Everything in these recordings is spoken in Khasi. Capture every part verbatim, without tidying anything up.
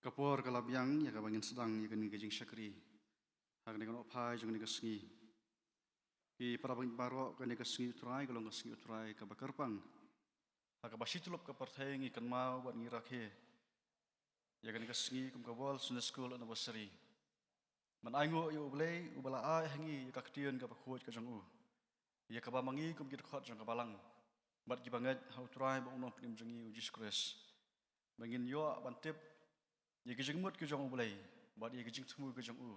Ka por ka la biang ïa kaba ngin sdang ïa kane ka jingshakri ha kane ka nohphai jong kane ka sngi. Ki para bangeit baroh, kane ka sngi U Trai ka long ka sngi U Trai kaba kyrpang. Ha kaba shi tyllup ka pyrthei ngi kynmaw bad ngi rakhe ïa kane ka sngi kum ka World Sunday School Anniversary. Ban ainguh ïa U Blei uba la ai ha ngi ïa ka ktien kaba khuid ka jong u, ïa kaba ma ngi kum ki dkhot jong ka balang bad kiba ngeit ha U Trai bad U Nongpynim jong ngi U Jisu Khrist, ba ngin ïoh ban tip ïa ki jingmut ki jong U Blei bad ïa ki jingthmu ki jong u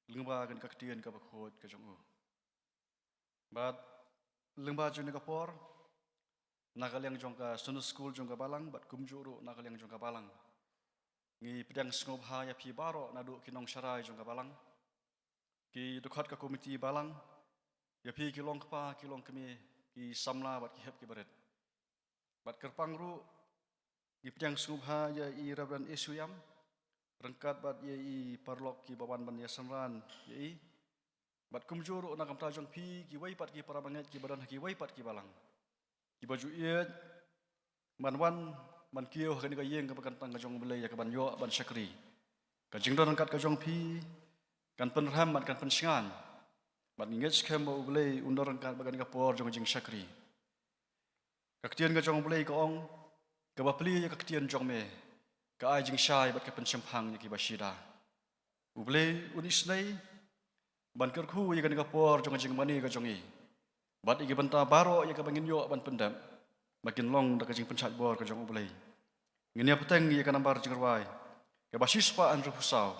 lyngba kane ka ktien kaba khuid ka jong u. Bad lyngba jong kane ka por, na ka liang jong ka Sunday School jong ka balang bad kumjuh ruh na ka liang jong ka balang, ngi pdiang sngewbha ïa phi baroh naduh ki nongsharai jong ka balang, ki dkhot ka komiti balang, ïa phi ki longkpa ki longkmie, ki samla bad ki hep ki barit. Bad kyrpang ruh ngi pdiang sngewbha ïa i Reverend Isuiam, ryngkat bad ïa i paralok kiba wan ban ïa synran ïa i. Bad kumjuh ruh na ka bynta jong phi kiwei pat ki para bangeit kiba don ha kiwei pat ki balang, kiba ju ïeit ban wan ban kiew ha kane ka ïing kaba kyntang ka jong U Blei ïa kaban ïoh ban shakri. Ka jingdon ryngkat ka jong phi kan pynrhem bad kan pynshngaiñ. Bad ngi ngeit skhem ba U Blei un don ryngkat bad kane ka por jong ka jingshakri. Ka ktien ka jong U Blei ka ong, kaba plie ïa ka ktien jong me ka ai jingshai bad ka pynshemphang ïa kiba shida. U Blei un isynei ban kyrkhu ïa kane ka por jong ka jingmane ka jong ngi bad ïa ki bynta baroh ïa kaba ngin ïoh ban pyndep ba kin long da ka jingpynshait bor ka jong U Blei. Ngin ïa bteng ïa ka nambar jingrwai kaba shispah hynriewphew saw.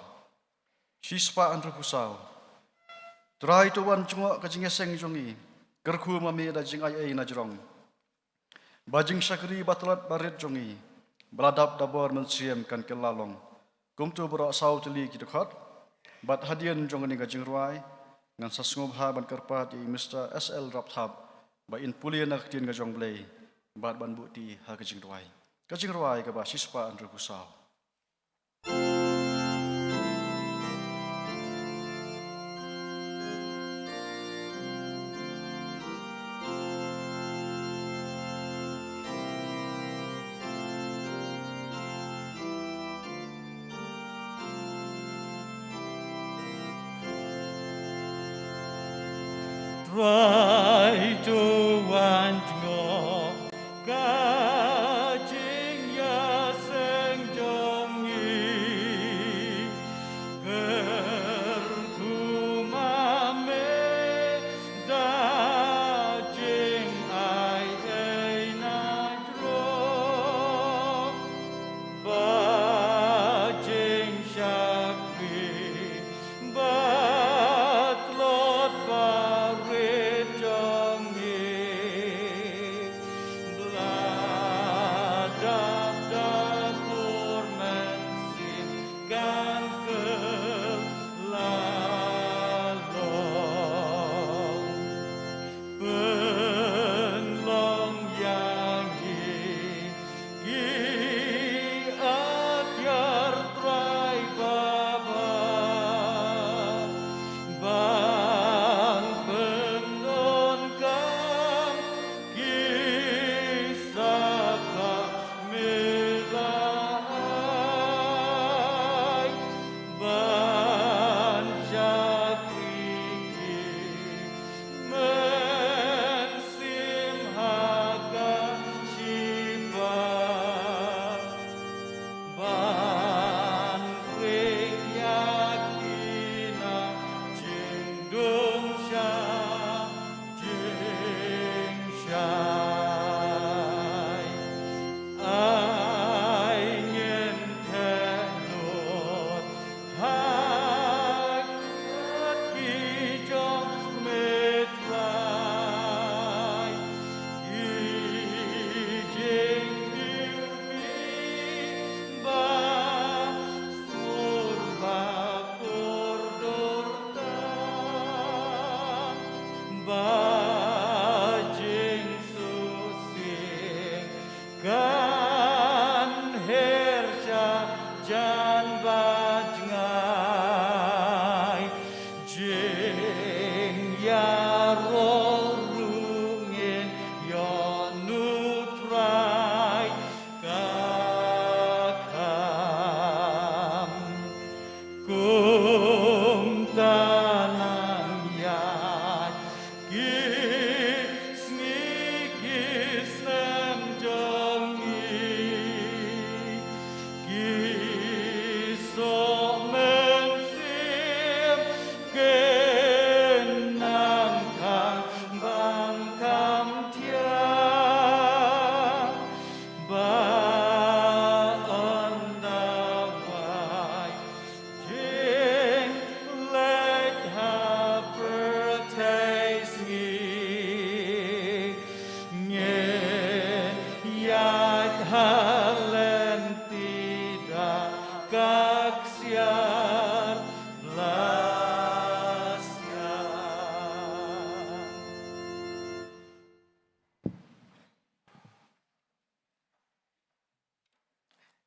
Shispah hynriewphew saw. Trai, to wan jngoh ka jingïaseng jong ngi, kyrkhu ma me da jingaiei na jrong, ba jingshakri ba tlot ba rit jong ngi ba la dap da bor mynsiem kan kylla long. Kumto baroh saw tylli ki dkhot. Bad hadien jong kane ka jingrwai ngan sa sngewbha ban kyrpad ïa i Mister S L Rapthap ba in pule na ka ktien ka jong U Blei bad ban buhti ha ka jingduwai. Ka jingrwai kaba shispah hynriewphew saw. Trai, to wan jngoh ka jingïaseng jong ngi, kyrkhu ma me da jingaiei na jrong, ba jingshakri ba tlot ba rit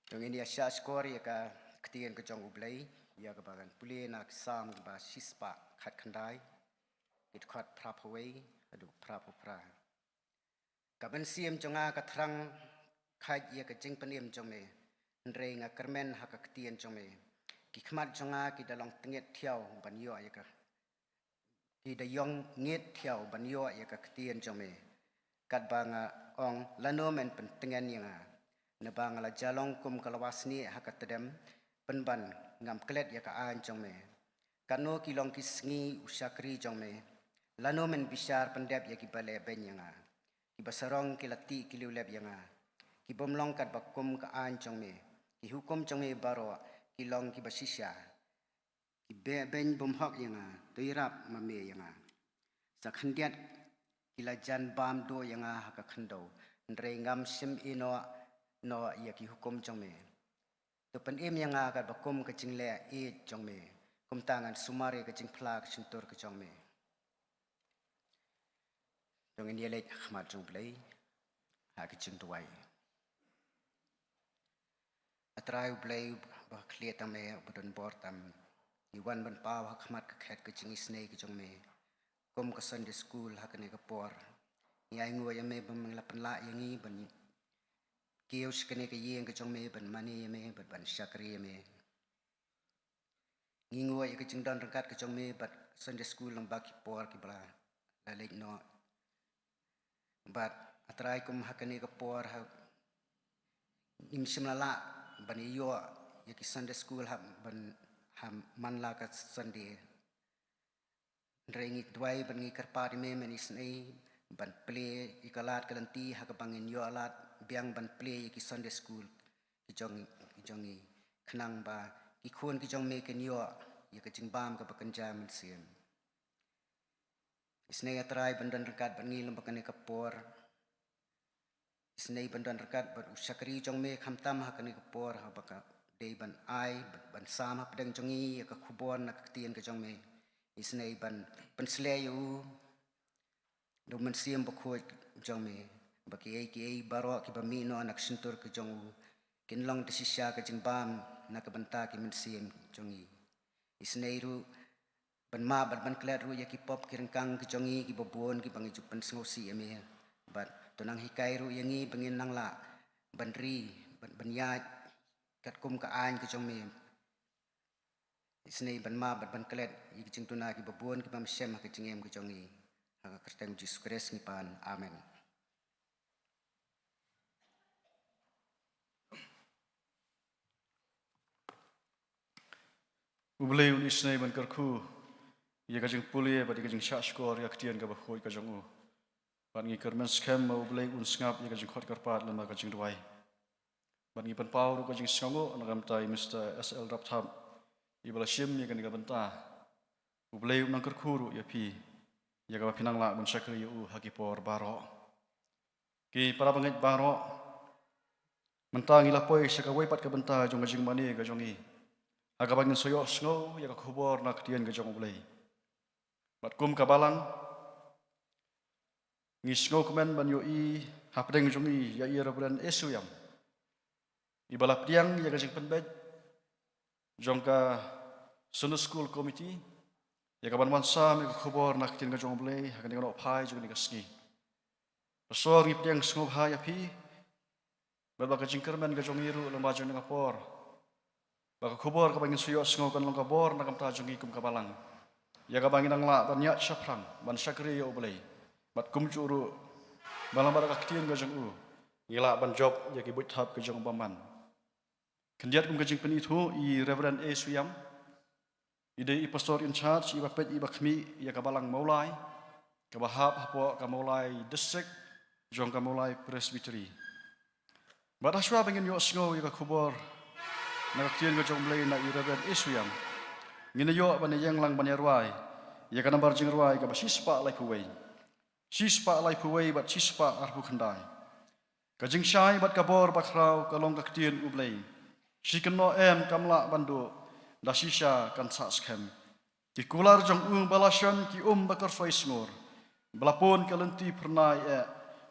Dang ïa shah shkor ïa ka ktien ka jong U Blei, ïa kaba ngan pule na ka Salm kaba shispah khatkhyndai, ki dkhot phraphew wei haduh phraphew phra. Ka mynsiem jong nga ka thrang khait ïa ka jingpynim jong me, hynrei nga kyrmen ha ka ktien jong me. Ki khmat jong nga ki da long tngit thiaw ban ïoh ïa ka, ki da ïong ngit thiaw ban ïoh ïa ka ktien jong me. Katba nga ong, lano men pyntngen ïa nga? Naba nga la jalong kum ka lawasnieh ha ka tdem, pynban ngam klet ïa ka aiñ jong me. Katno ki long ki sngi u shakri jong me? Lano men bishar pyndep ïa kiba leh beiñ ïa nga? Kiba sarong ki la tih ki liulep ïa nga, ki bym long katba kum ka aiñ jong me. Ki hukum jong me baroh ki long kiba shisha, ki beh beiñ bymhok ïa nga. To ïarap ma me ïa nga. Sa khyndiat ki la jan bam duh ïa nga ha ka khyndew, hynrei ngam shym ïehnoh noh ïa ki hukum jong me. To pynim ïa nga katba kum ka jingleh ïeit jong me, kumta ngan sumar ïa ka jingphla ka shyntur ka jong me. To ngin ïaleit ha khmat jong U Blei ha ka jingduwai. A Trai U Blei ba khlieh tam, eh, ba don bor tam, ngi wan ban paw ha khmat ka khet ka jingisynei ka jong me kum ka Sunday School ha kane ka por. Ngi ainguh ïa me ba me la pynlah ïa ngi ban kiew sha kane ka ïing ka jong me ban mane ïa me bad ban shakri ïa me. Ngi nguh ïa ka jingdon ryngkat ka jong me bad Sunday School lyngba ki por kiba la leit noh. Bad A Trai, kum ha kane ka por ha, ngim shym la lah ban ïoh ïa ki Sunday School ha ban, ha man la ka Sunday. Hynrei ngi duwai bad ngi kyrpad ïa me, mynne isynei, ban plie ïa ka lad ka lynti ha kaba ngin ïoh lad biang ban plie ïa ki Sunday School ki jong, ki jong ngi, khnang ba ki khun ki jong me kin ïoh ïa ka jingbam kaba kynja mynsiem. Isynei A Trai ban don ryngkat bad ngi lyngba kane ka por. Isynei ban don ryngkat bad u shakri jong me khamtam ha kane ka por, haba ka dei ban ai, ban, ban sam hapdeng jong ngi ïa ka khubor na ka ktien ka jong me. Isynei ban pynshlei ïa u da u Mynsiem Bakhuid jong me, ba kiei kiei baroh kiba mih noh na ka shyntur ka jong u kin long da shisha ka jingbam na ka bynta ki mynsiem jong ngi. Isynei ruh ban map bad ban klet ruh ïa ki pop ki ryngkang ki jong ngi kiba bun kiba ngi ju pynsngewsih ïa me. Bad to nang hikai ruh ïa ngi ba ngin nang lah ban ri, ban, ban ïaid katkum ka aiñ ka jong me. Isynei ban map bad ban klet ïa ki jingduna kiba bun kiba mynshem ha ka jingim ka jong ngi. Ha ka kyrteng U Jisu Khrist ngi pan. Amen. U Blei un isynei ban kyrkhu ïa ka jingpule bad ïa ka jingshah shkor ïa ka ktien kaba khuid ka jong u. Bad ngi kyrmen skhem ba U Blei un sngap ïa ka jingkhot kyrpad lem bad ka jingduwai. Bad ngi pynpaw ruh ka jingsngewnguh na ka bynta i Mister S L Rapthap, iba la shim ïa kane ka bynta. U Blei un nang kyrkhu ruh ïa phi ïa kaba phi nang lah ban shakri ïa u ha ki por baroh. Ki para bangeit baroh, mynta ngi la poi sha kawei pat ka bynta jong ka jingmane ka jong ngi, ha kaba ngin sa ïohsngew ïa ka khubor na ka ktien ka jong U Blei. Bad kum ka balang, ngi sngewkmen ban ïohi hapdeng jong ngi ïa i Reverend Esuiam, iba la pdiang ïa ka jingpynbeit jong ka Sunday School Committee ïa ka ban wan sam ïa ka khubor na ka ktien ka jong U Blei ha kane ka nohphai jong kane ka sngi. Pastor, ngi pdiang sngewbha ïa phi bad ba ka jingkyrmen ka jong ngi ruh lem bad jong kane ka por, ba ka khubor kaba ngin sa ïohsngew kan long ka bor na ka bynta jong ngi kum ka balang, ïa kaba ngin nang lah ban ïaid shaphrang ban shakri ïa U Blei. Bad kumjuh ruh ba lem bad ka ktien ka jong u ngi lah ban jop ïa ki buit thap ka jong u bymman. Khyndiat kum ka jingpynithuh, i Reverend Esuiam, i dei i Pastor in charge iba peit iba khmih ïa ka balang Mawlai, kaba hap hapoh ka Mawlai District jong ka Mawlai Presbytery. Bad hashwa ba ngin ïohsngew ïa ka khubor na ka ktien ka jong U Blei na i Reverend Esuiam, ngin ïoh ban ïeng lang ban ïarwai ïa ka nambar jingrwai kaba shispah laiphew wei, shispah laiphew wei bad shispah arphew khyndai. Ka jingshai bad ka bor bakhraw ka long ka ktien U Blei. Shi kynnoh em kam lah ban duh, da shisha kan sah skhem. Ki kular jong u ba la shon ki um ba kyrsoi sngur, ba la pun ka lynti phyrnai eh,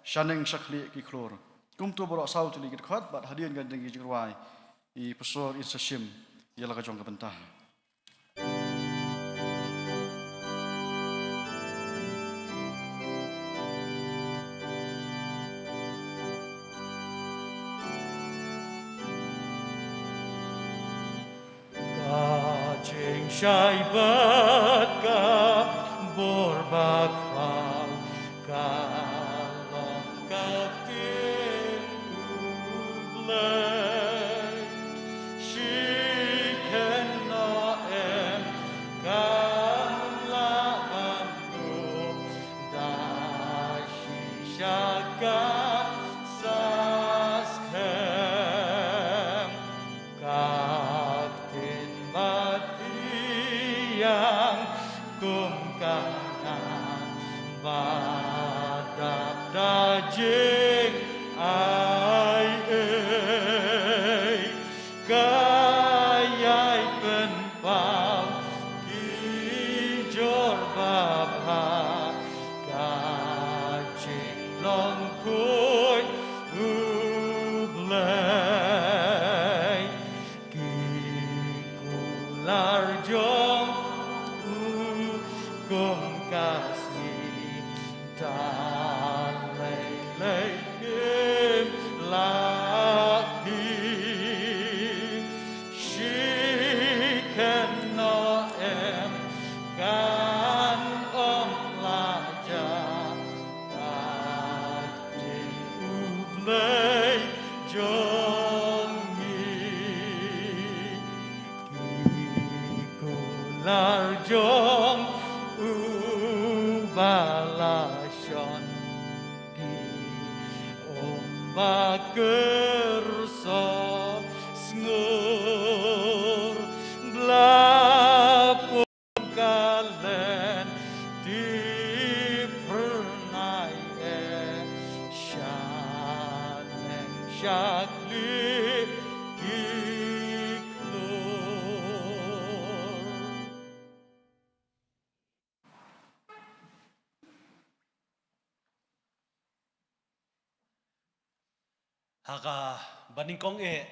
shaneng shakhlieh ki khlur. Kumto baroh saw tylli ki dkhot bad hadien kan dang ki jingrwai i pastor in sa shim ïa la ka jong ka bynta. Ka jingshai bad ka bor ba khraw, ka long ka ktien U Blei. Shi kynnoh em kam lah ban duh da shisha ka sa skhem. Ka ktien ba tiang kum ka ngah ba dap da jingai ei. Ka ïai pynpaw ki jor ba bha, ka jinglong khuid U Blei. Ki kular jong u kum ka sngi, ta lei lei kim lah phi. Shi kynnoh em kan ym lah jia, ka ktien U Blei jong ngi. Ki kular jong u ba la shon, ki ong ba kyrso sngur, bla pum ka lynti phyrnai eh, shaneng shakli ki khlur. Ha kaba nyngkong eh,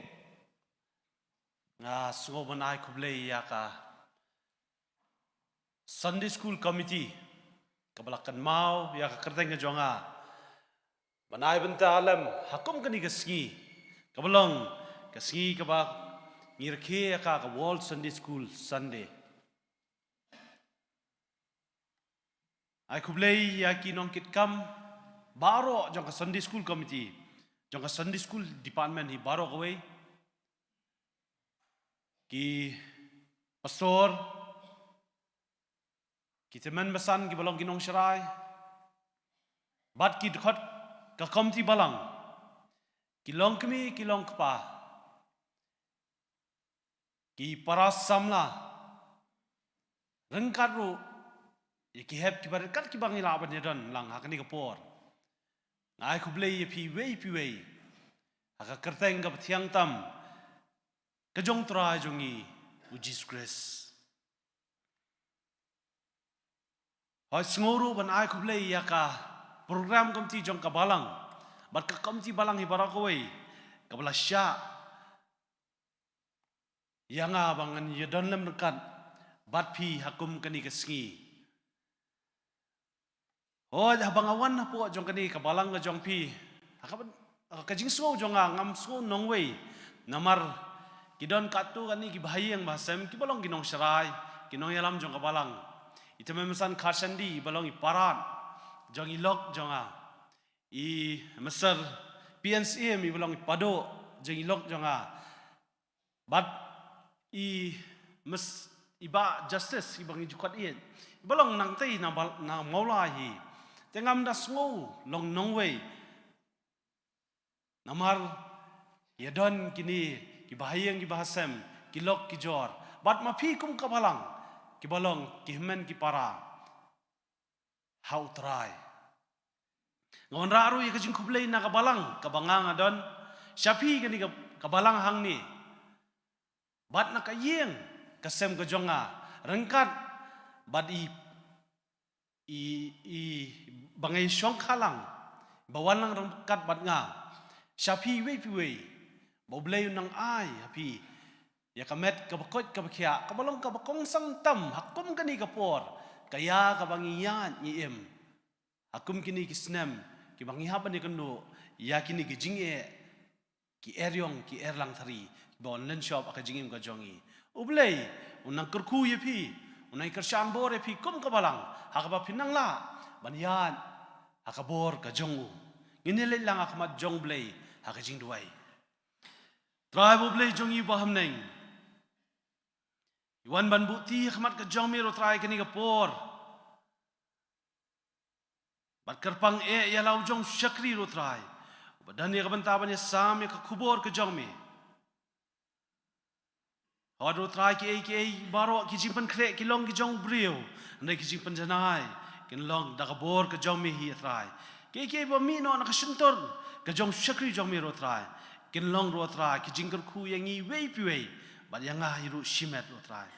nga sngew ban ai khublei ïa ka Sunday School Committee kaba la kynmaw ïa ka kyrteng ka jong nga ban ai bynta lem ha kum kane ka sngi kaba long ka sngi kaba ngi rakhe ïa ka, ka World Sunday School Sunday. Ai khublei ïa ki nongkitkam baroh jong ka Sunday School Committee, jong ka Sunday School Department hi baroh kawei, ki pastor, ki tymmen basan kiba long ki nongsharai, bad ki dkhot ka committee balang, ki longkmie ki longkpa, ki para samla, ryngkat ruh ïa ki hep kiba ryngkat kiba ngi lah ban ïadon lang ha kane ka por. Nga ai khublei ïa phi iwei pa iwei ha ka kyrteng kaba thiang tam ka jong u Trai jong ngi u Jisu Khrist. Hooid, sngew ruh ban ai khublei ïa ka program committee jong ka balang bad ka committee balang hi baroh kawei kaba la shah ïa nga ba ngan ïadon lem ryngkat bad phi ha kum kane ka sngi. Hooid, haba nga wan hapoh jong kane ka balang ka jong phi, ha kaba, ka jingsngew jong nga ngam sngew nongwei, namar ki don katto katne kiba ha ïing ba ha sem kiba long ki nongsharai, ki nongïalam jong ka balang. I tymmen basan Kharshandi iba long i para jong i lok jong nga. I Mister P N Syiem iba long i paduh jong i lok jong nga. Bad i Miss, i Bah Justice iba ngi ju khot ïeit, iba long nangtei na Bal-, na Mawlai hi. Te ngam da sngew long nongwei. Namar ïadon kine kiba ha ïing kiba ha sem, ki lok ki jor, bad ma phi kum ka balang, kiba long ki hynmen ki para ha u Trai. Nga wanrah ruh ïa ka jingkhublei na ka balang kaba nga nga don sha phi kane ka, ka balang hangne, bad na ka ïing ka sem ka jong nga, ryngkat bad i, i, i ba nga ïashongkha lang, ba wan lang ryngkat bad nga, sha phi iwei pa iwei Ba U Blei un nang ai ha phi ïa ka met kaba koit kaba khiah, kaba long kaba kongsan tam ha kum kane ka por, ka ïa kaba ngi ïaid ngi im ha kum kine ki snem kiba ngi hap ban ïakynduh ïa kine ki jingeh, ki eriong, ki erlang thari, kiba wan lynshop ha ka jingim ka jong ngi. U Blei un nang kyrkhu ïa phi, un nang kyrshan bor ïa phi kum ka balang, ha kaba phin nang lah ban ïaid ha ka bor ka jong u. Ngin ïa leit lang ha khmat jong U Blei ha ka jingduwai. Trai, ba U Blei jong ngi uba ha bneng, ngi wan ban buh kti ha khmat ka jong me, Trai, kane ka por. Bad kyrpang eh ïa la u jong u shakri, Trai, uba don ïa ka bynta ban ïasam ïa ka khubor ka jong me. Hooid, Trai, kiei kiei baroh ki jingpynkhreh ki long ki jong u briew, hynrei ki jingpynjanai kin long da ka bor ka jong me hi, Trai. Kiei kiei ba mih noh na ka shyntur ka jong u shakri jong me, Trai, kin long, Trai, ki jingkyrkhu ïa ngi iwei pa iwei, bad ïa nga hi ruh shimet, Trai.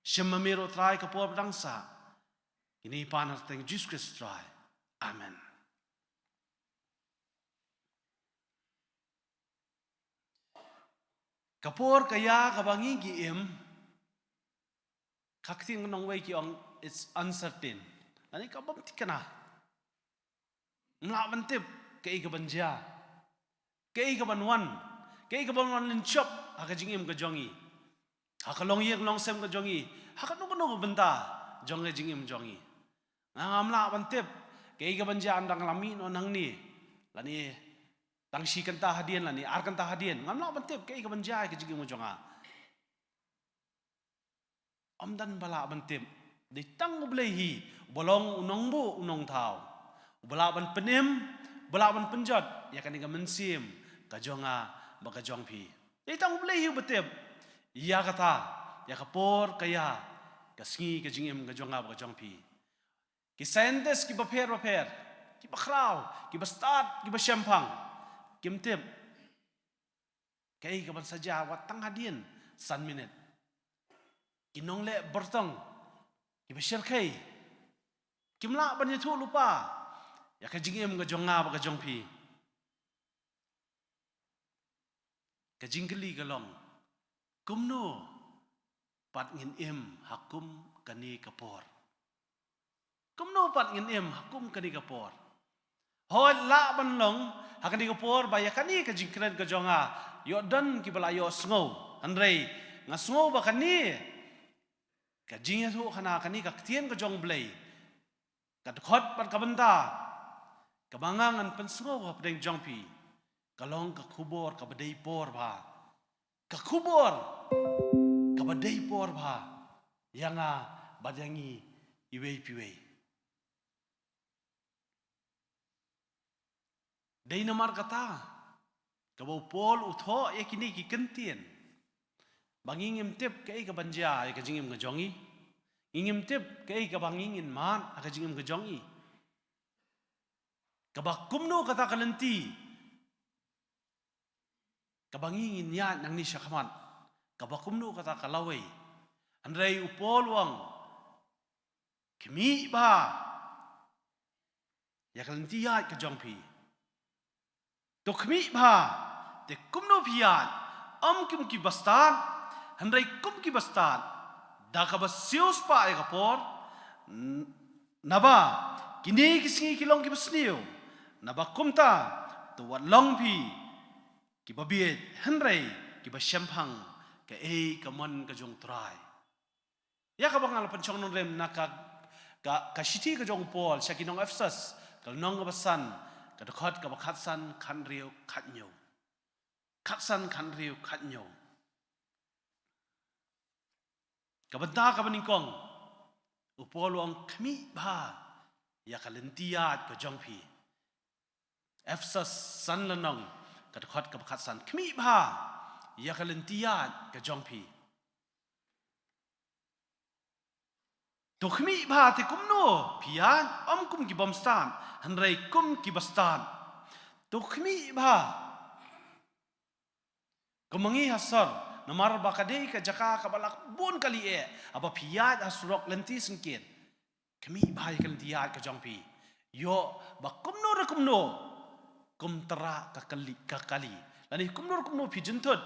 Shim ma me, Trai, ka por ba dang sah. Kine pan ha kyrteng Jisu Khrist, Trai. Amen. Ka por ka ïa kaba ngi ngi im, ka ktien nongwei ki ong, it's uncertain. Lane ka bym thikna. Ngim lah ban tip kaei kaban jia, kaei kaban wan, kaei kaban wan lynshop ha ka jingim ka jong ngi, ha ka longïing longsem ka jong ngi, ha kano kano ka bynta jong ka jingim jong ngi. Nga ngam lah ban tip kaei kaban jia, ynda nga la mih noh nangne, lane tang shi kynta hadien, lane ar kynta hadien, ngam lah ban tip kaei kaban jia ha ka jingim ka jong nga. Ym don ba lah ban tip. Dei tang U Blei hi uba long u nongbuh u nongthaw, uba lah ban pynim, uba lah ban pynjot ïa kane ka mynsiem ka jong nga bad ka jong phi. Dei tang U Blei hi uba tip ïa kata, ïa ka por ka ïa, ka sngi ka jingim ka jong nga bad ka jong phi. Ki scientist kiba pher bapher, kiba khraw, kiba stad, kiba shemphang, kim tip kaei kaban sa jia wat tang hadien san minit. Ki nongleh byrtong, kiba shyrkhei, kim lah ban ïathuh lypa ïa ka jingim ka jong nga bad ka jong phi. Ka jingkylli ka long, kumno pat ngin im ha kum kane ka por? Kumno pat ngin im ha kum kane ka por? Hooid, lah ban long ha kane ka por ba ïa kane ka jingkren ka jong nga ïoh don kiba la ïohsngew. Hynrei nga sngew ba kane ka jingïathuhkhana, kane ka ktien ka jong U Blei, ka dkhot bad ka bynta kaba nga ngan pynsngew hapdeng jong phi, ka long ka khubor kaba dei por bha. Ka khubor kaba dei por bha ïa nga bad ïa ngi iwei pa iwei. Dei namar kata kaba u Paul u thoh ïa kine ki kyntien, ba ngi ngim tip kaei kaban jia ïa ka jingim ka jong ngi. Ngi ngim tip kaei kaba ngi ngin mad ha ka jingim ka jong ngi. Kaba kumno kata ka lynti kaba ngi ngin ïaid nangne shakhmat, kaba kumno kata ka lawei. Hynrei u Paul u ong, khmih bha ïa ka lynti ïaid ka jong phi. To khmih bha, te kumno phi ïaid, ym kum kiba stad, hynrei kum kiba stad, da kaba siewspah ïa ka por. N-, naba kine ki sngi ki long kiba sniew. Naba kumta, to wat long phi kiba bieit, hynrei kiba shemphang kaei ka mon ka jong U Trai. Ïa kaba nga la pynshong nongrim na ka, ka, ka shithi ka jong u Paul sha ki nong Ephesus, ka lynnong kaba san, ka dkhot kaba khatsan, khathynriew, khathynñiew. Khatsan, khathynriew, khathynñiew. Ka bynta kaba nyngkong, u Paul u ong khmih bha ïa ka lynti ïaid ka jong phi. Ephesus san lynnong, ka dkhot kaba khatsan. Khmih bha ïa ka lynti ïaid ka jong phi. To khmih bha te kumno phi ïaid, ym kum ki bym stad, hynrei kum kiba stad. To khmih bha. Kum ma ngi ha sor, namar ba ka dei ka jaka kaba la bun kali eh, haba phi ïaid ha surok lynti syngkien. Khmih bha ïa ka lynti ïaid ka jong phi. Ïoh ba kumno re kumno, kum tyrrah ka kali, ka kali, Lane kumno kumno phi jynthut,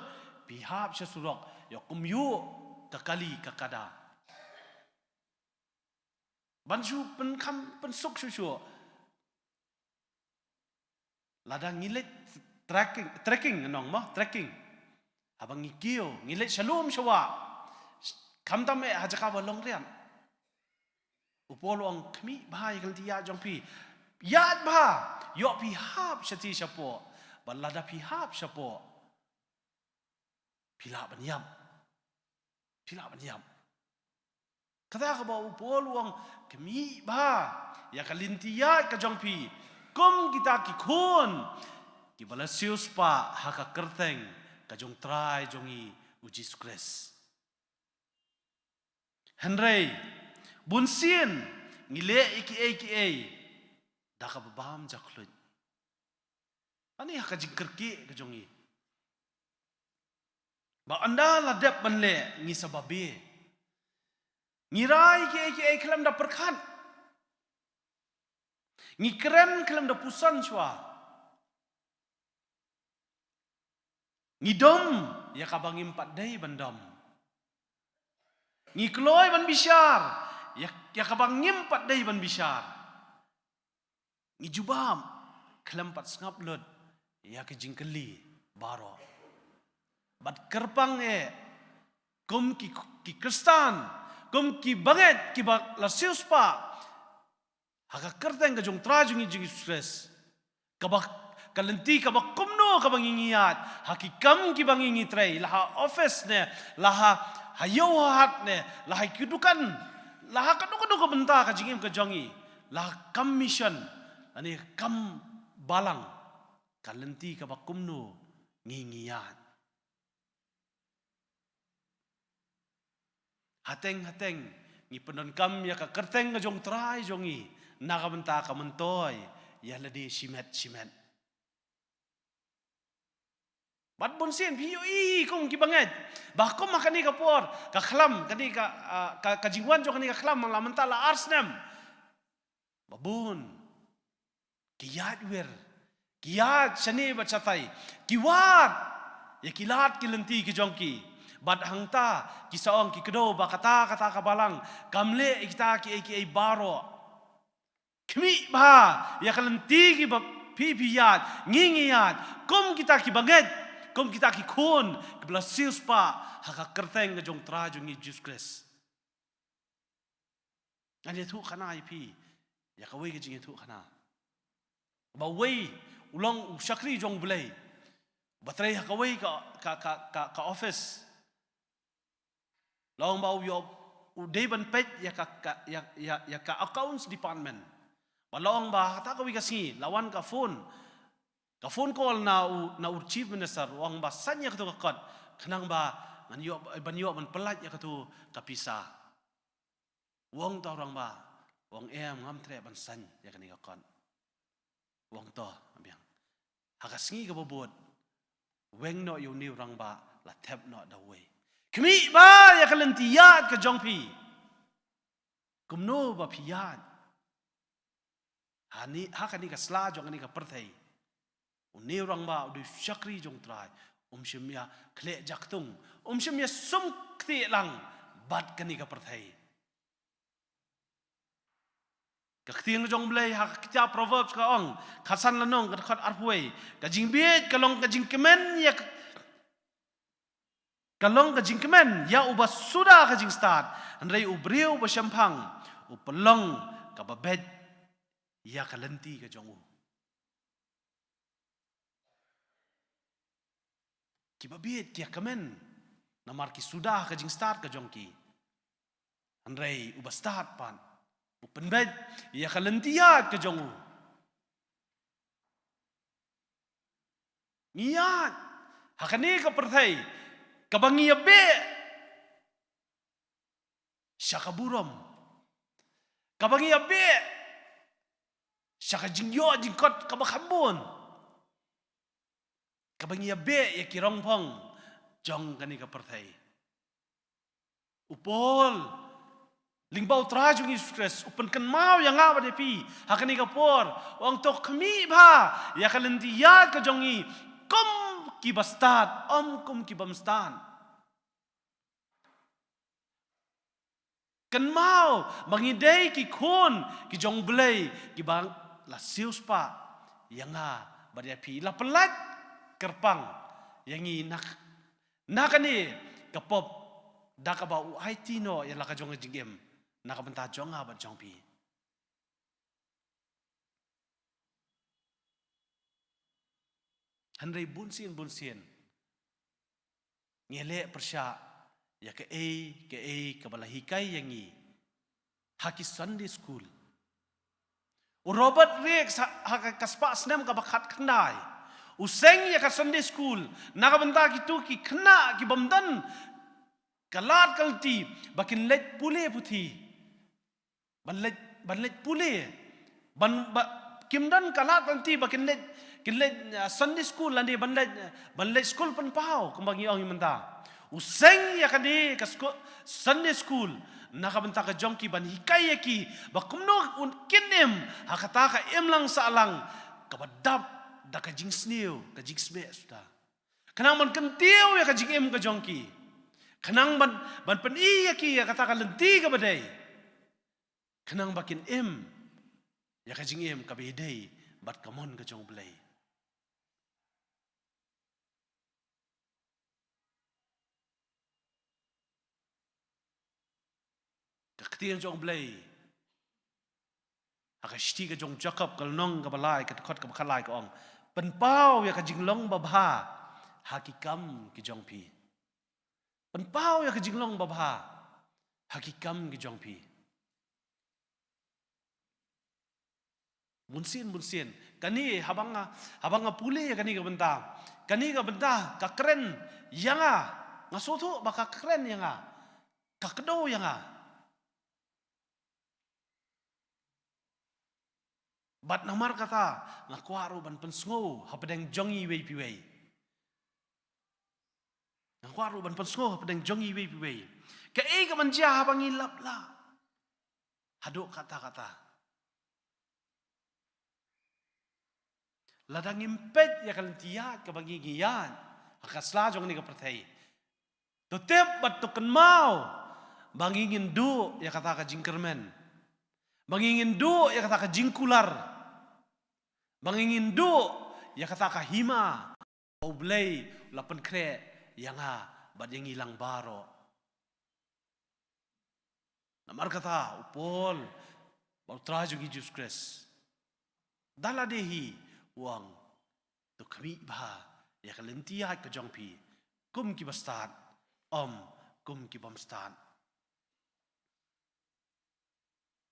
phi hap sha surok, ïoh kum ïoh ka kali ka kada. Ban shu pynkham pynsuk shuh shuh. Lada ngi leit trekking, trekking nong mo, trekking. Haba ngi kiew, ngi leit sha lum sha wah. Khamtam eh ha jaka ba long riat. U Paul u ong khmih bha ïa ka lynti ïaid jong phi. Ïaid bha, ïoh phi hap shathie shapoh. Bad lada phi hap shapoh, phi lah ban ïap. Phi lah ban ïap. Kata kaba u Paul u ong khmih bha ïa ka lynti ïaid ka jong phi, kum kita ki khun kiba la siewspah ha ka kyrteng ka jong Trai jong ngi u Jisu Khrist. Hynrei bunsien ngi leh ïa kiei kiei da kaba bam jakhluit. Ani ha ka jingkyrkieh ka jong ngi. Ba ynda la dep ban leh ngi sa babe. Ngi rai kiei kiei khlem da pyrkhat. Ngi kren khlem da puson shuwa. Ngi dom ïa kaba ngim pat dei ban dom. Ngi kloi ban bishar ïa, ïa kaba ngim pat dei ban bishar. Ngi jubab khlem pat sngap lut ïa ka jingkylli baroh. Bad kyrpang eh kum ki, ki Khristan, kum ki bangeit kiba la siewspah ha ka kyrteng ka jong Trai jong ngi Jisu Khrist. Kaba, ka lynti kaba kumno kaba ngi ngi ïaid ha ki kam kiba ngi ngi trei, la ha office ne, la ha, ha ïew ha hat ne, la ha ki dukan, la ha kano kano ka bynta ka jingim ka jong ngi, la ha kam mission, lane kam balang, ka lynti kaba kumno ngi ngi ïaid. Hateng hateng ngi pyndonkam ïa ka kyrteng ka jong Trai jong ngi na ka bynta ka myntoi ïa lade shimet shimet. Bad bunsien phi ïohi kum ki bangeit ba kum ha kane ka por ka khlam, kane ka, ah, ka, ka jingwan jong kane ka khlam la mynta la ar snem. Ba bun ki ïaid wir, ki ïaid shane bad shatai, ki wad ïa ki lad ki lynti ki jong ki. Bad hangta ki sa ong ki kdew ba kata kata ka balang kam leh ïa kita kiei kiei baroh. Khmih bha ïa ka lynti kiba phi phi ïaid, ngi ngi ïaid kum kita ki bangeit, kum kita ki khun kiba la siewspah ha ka kyrteng ka jong Trai jong ngi Jisu Khrist. Ngan ïathuh khana ïa phi ïa kawei ka jingïathuh khana. Ba uwei u long u shakri jong U Blei, ba trei ha kawei ka, ka, ka, ka, ka office. Long ba u ïoh, u dei ban peit ïa ka, ka, ïa, ïa, ïa ka accounts department. Ba long ba ha kata kawei ka sngi la wan ka phone, ka phone call na u, na u Chief Minister, u ong ba send ïa katu ka kot khnang ba ngan ïoh, ban ïoh ban pyllait ïa katu ka pisa. U ong to u rangbah, u ong em, ngam treh ban send ïa kane ka kot. U ong to, biang. Ha ka sngi kaba bud, weng noh ïa une u rangbah, la thep noh da uwei. Khmih bha ïa ka lynti ïaid ka jong phi. Kumno ba phi ïaid ha ni, ha kane ka sla jong kane ka pyrthei. Une u rangbah u dei u shakri jong Trai, um shym ïa khleh jaktung, um shym ïa sum kti lang bad kane ka pyrthei. Ka ktien jong U Blei ha ka kitab Proverbs ka ong, khatsan lynnong, ka dkhot arphew wei, ka jingbieit ka long ka jingkmen ïa ka, ka long ka jingkmen ïa uba suda ka jingstad, hynrei u briew uba shemphang u pynlong kaba beit ïa ka lynti ka jong u. Kiba bieit ki ïa kmen namar ki suda ka jingstad ka jong ki. Hynrei uba stad pat u pynbeit ïa ka lynti ïaid ka jong u. Ngi ïaid ha kane ka pyrthei kaba ngi ïa beh sha ka burom, kaba ngi ïa beh sha ka jingïoh jingkot kaba kham bun, kaba ngi ïa beh ïa ki rongphong jong kane ka pyrthei. U Paul, lyngba u Trai jong ngi Jisu Khrist, u pynkynmaw ïa nga bad ïa phi ha kane ka por, u ong to khmih bha ïa ka lynti ïaid ka jong ngi, kum ki bastad, ym kum ki bymstad. Kynmaw ba ngi dei ki khun ki jong U Blei kiba la siewspah ïa nga bad ïa phi, la pyllait kyrpang ïa ngi na, na kane ka pop, da kaba u aiti noh ïa la ka jong ka jingim na ka bynta jong nga bad jong phi. Hynrei bunsien bunsien ngi leh pyrshah ïa kaei kaei kaba la hikai ïa ngi ha ki Sunday school. U Robert Raikes ha, ha ka, ka spah snem kaba khatkhyndai, u seng ïa ka Sunday school na ka bynta kito ki khynnah ki bym don ka lad ka lynti ba kin leit pule puthi, ban leit, ban leit pule, ban, ba, kim don ka lad ka lynti ba kin leit, kin leit, ah, Sunday school lane ban leit, ban leit skul pynpaw kumba ngi ong mynta. U seng ïa kane ka sku-, Sunday school na ka bynta ka jong ki, ban hikai ïa ki ba kumno un kin im ha kata ka imlang sahlang kaba dap da ka jingsniew, ka jingsmeh suda. Khnang ban kyntiew ïa ka jingim ka jong ki. Khnang ban, ban pyni ïa ki ïa kata ka lynti kaba dei. Khnang ba kin im ïa ka jingim kaba ïadei bad ka mon ka jong U Blei. Ka ktien jong U Blei ha ka shithi ka jong Jakob ka lynnong kaba lai, ka dkhot kaba khatlai ka ong, pynpaw ïa ka jinglong babha ha ki kam ki jong phi. Pynpaw ïa ka jinglong babha ha ki kam ki jong phi. Bunsien bunsien kane, haba nga, haba nga pule ïa kane ka bynta, kane ka bynta ka kren ïa nga, nga sngewthuh ba ka kren ïa nga, ka kdew ïa nga. Bad namar kata nga kwah ruh ban pynsngew hapdeng jong iwei pa iwei. Nga kwah ruh ban pynsngew hapdeng jong iwei pa iwei kaei ka ban jia haba ngi lap lah haduh katta katta. Lada ngim peit ïa ka lynti ïaid kaba ngi, ngi ïaid ha ka sla jong kane ka pyrthei, to tip bad to kynmaw ba ngi ngin duh ïa kata ka jingkyrmen, ba ngi ngin duh ïa kata ka jingkular, ba ngi ngin duh ïa kata ka hima ba U Blei u la pynkhreh ïa nga bad ïa ngi lang baroh. Namar kata u Paul bad u Trai jong ngi Jisu Khrist da lade hi u ong, to khmih bha ïa ka lynti ïaid ka jong phi kum ki bastad, ym kum ki bymstad.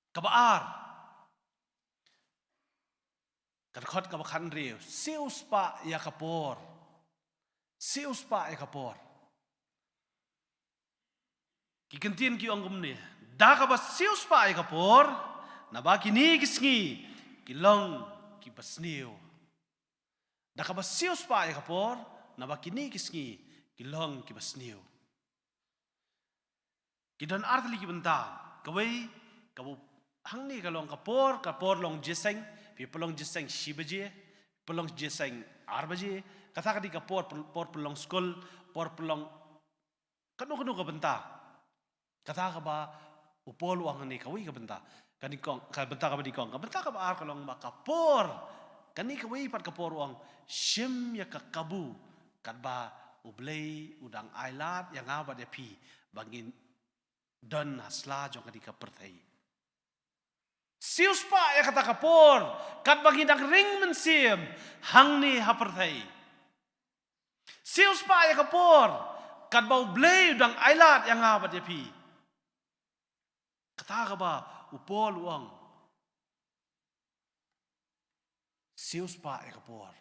Kaba ar, ka dkhot kaba khathynriew, siewspah ïa ka por. Siewspah ïa ka por. Ki kyntien ki ong kumne, da kaba siewspah ïa ka por, naba kine ki sngi ki long kiba sniew. Da kaba siewspah ïa ka por, naba kine ki sngi ki long kiba sniew. Ki don ar tylli ki bynta. Kawei, kaba hangne ka long ka por, ka por long jingïaseng, phi pynlong jingïaseng shi baje, pynlong jingïaseng ar baje. Kata ka dei ka por, por pynlong skul, por pynlong kano kano ka bynta. Kata kaba u Paul u ong hangne kawei ka bynta. Ka nyngkong, ka bynta kaba nyngkong, ka bynta kaba ar ka long ba ka por, kane kawei pat ka por u ong, shim ïa ka kabu katba U Blei u dang ailad ïa nga bad ïa phi ba ngin don ha sla jong kane ka pyrthei. Siewspah ïa kata ka por katba ngi dang ring mynsiem hangne ha pyrthei. Siewspah ïa ka por katba U Blei u dang ailad ïa nga bad ïa phi. Kata kaba u Paul u ong, siewspah ïa ka por.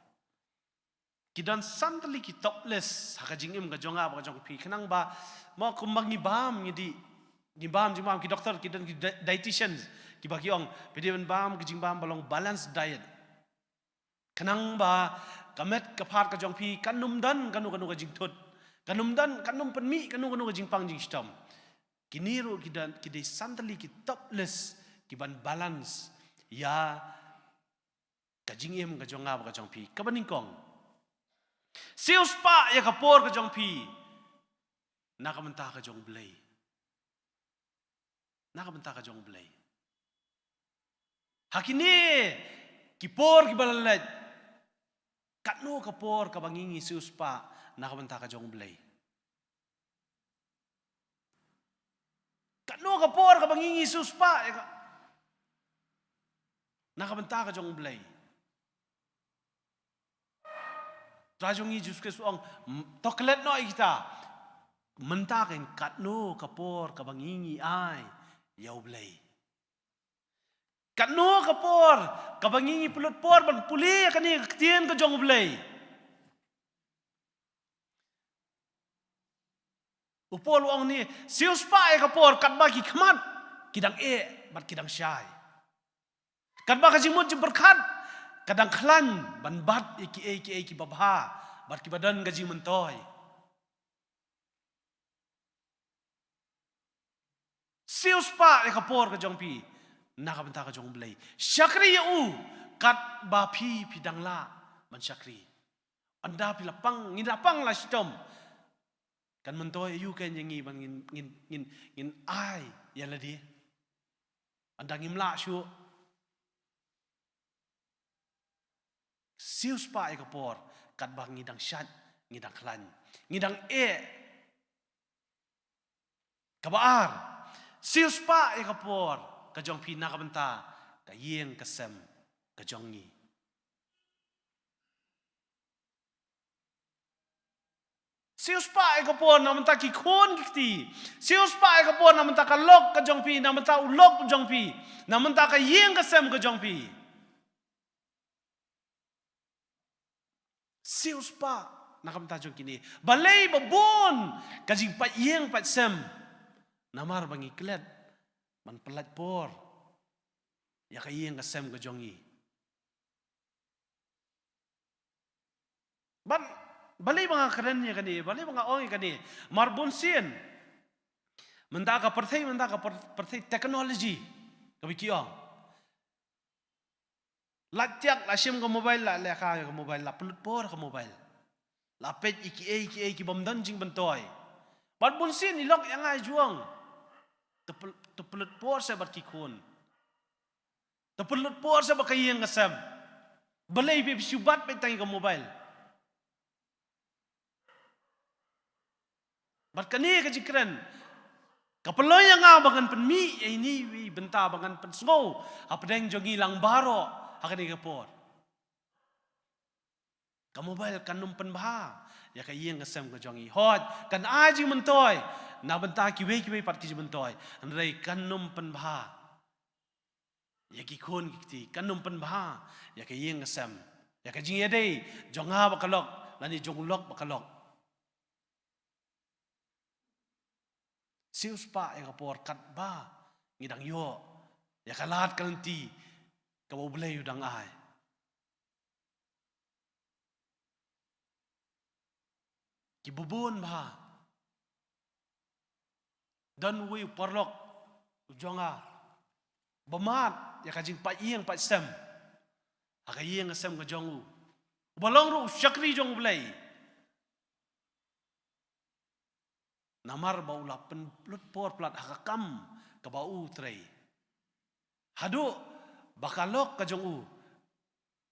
Ki don san tylli ki top list ha ka jingim ka jong nga bad ka jong phi, khnang ba, mo, kumba ngi bam, ngi dih, ngi bam jingbam, ki doktor, ki don ki di-, dietitians, kiba ki ong phi dei ban bam ki jingbam ba long balanced diet, khnang ba ka met ka phad ka jong phi kan ym don kano kano ka jingthut, kan ym don, kan ym pynmih kano kano ka jingpang jingshitom. Kine ruh ki don, ki dei san tylli ki top list ki ban balance ïa ka jingim ka jong nga bad ka jong phi. Kaba nyngkong, Siewspah ïa ka por ka jong phi na ka bynta ka jong U Blei. Na ka bynta ka jong U Blei. Ha kine ki por kiba la leit, katno ka por kaba ngi ngi siewspah na ka bynta ka jong U Blei? Katno ka por kaba ngi ngi siewspah ïa ka, na ka bynta ka jong U Blei? Trai jong ngi Jisu Khrist u ong, m-, to klet noh ïa kita. Mynta kan katno ka por kaba ngi ngi ai ïa U Blei? Katno ka por kaba ngi ngi pynlut por ban pule ïa kane ka ktien ka jong U Blei? U Paul u ong ne, siewspah ïa ka por katba ki khmat ki dang eh bad ki dang shai. Katba ka jingmut jingpyrkhat ka dang khlaiñ ban bat ïa kiei kiei kiba bha bad kiba don ka jingmyntoi. Siewspah ïa ka por ka jong phi na ka bynta ka jong U Blei. Shakri ïa u katba phi phi dang lah ban shakri. Ynda phi la pang, ngin la pang la shitom, kan myntoi aïu kein ïa ngi ban ngin, ngin, ngin, ngin ai ïa lade? Ynda ngim lah shuh. Siewspah ïa ka por katba ngi dang shait, ngi dang khlaiñ, ngi dang eh. Kaba ar, siewspah ïa ka por ka jong phi na ka bynta ka ïing ka sem ka jong ngi. Siewspah ïa ka por na ka bynta ki khun ki kti. Siewspah ïa ka por na ka bynta ka lok ka jong phi, na ka bynta u lok u jong phi, na ka bynta ka ïing ka sem ka jong phi. Siewspah na ka bynta jong kine. Balei ba bun ka jingpait ïing pait sem? Namar ba ngi klet ban pynlait por ïa ka ïing ka sem ka jong ngi. Ban, balei ba nga kren ïa kane, balei ba nga ong ïa kane? Mar bun sien mynta ka pyrthei, mynta ka pyr-, pyrthei technology kaba ki ong. La tiak, la shim ka mobile, la leh ka mobile, la pynlut por ka mobile. La peit ïa kiei kiei ki bym don jingmyntoi. Bad bun sien i lok ïa nga i ju ong, to pyl-, to pynlut por seh bad ki khun. To pynlut por seh bad ka ïing ka sem. Balei phi shu bat peit tang ïa ka mobile? Bad kane ka jingkren ka pynlong ïa nga ba ngan pynmih ïa ine i bynta ba ngan pynsngew hapdeng jong ngi lang baroh ha kane ka por. Ka mobile kan ym pynbha ïa ka ïing ka sem ka jong ngi. Hooid, kan ai jingmyntoi na bynta kiwei kiwei pat ki jingmyntoi, hynrei kan ym pynbha ïa ki khun ki kti, kan ym pynbha ïa ka ïing ka sem, ïa ka jingïadei jong nga bad ka lok lane jong u lok bad ka lok. Siewspah ïa ka por katba ngi dang ïoh ïa ka lad ka lynti kaba U Blei u dang ai. Kiba bun bha. Don uwei u paralok u jong nga ba mad ïa ka jingpait ïing pait sem ha ka ïing ka sem ka jong u, uba long ruh u shakri jong U Blei. Namar ba u la pynlut por palat ha ka kam kaba u trei, haduh ba ka lok ka jong u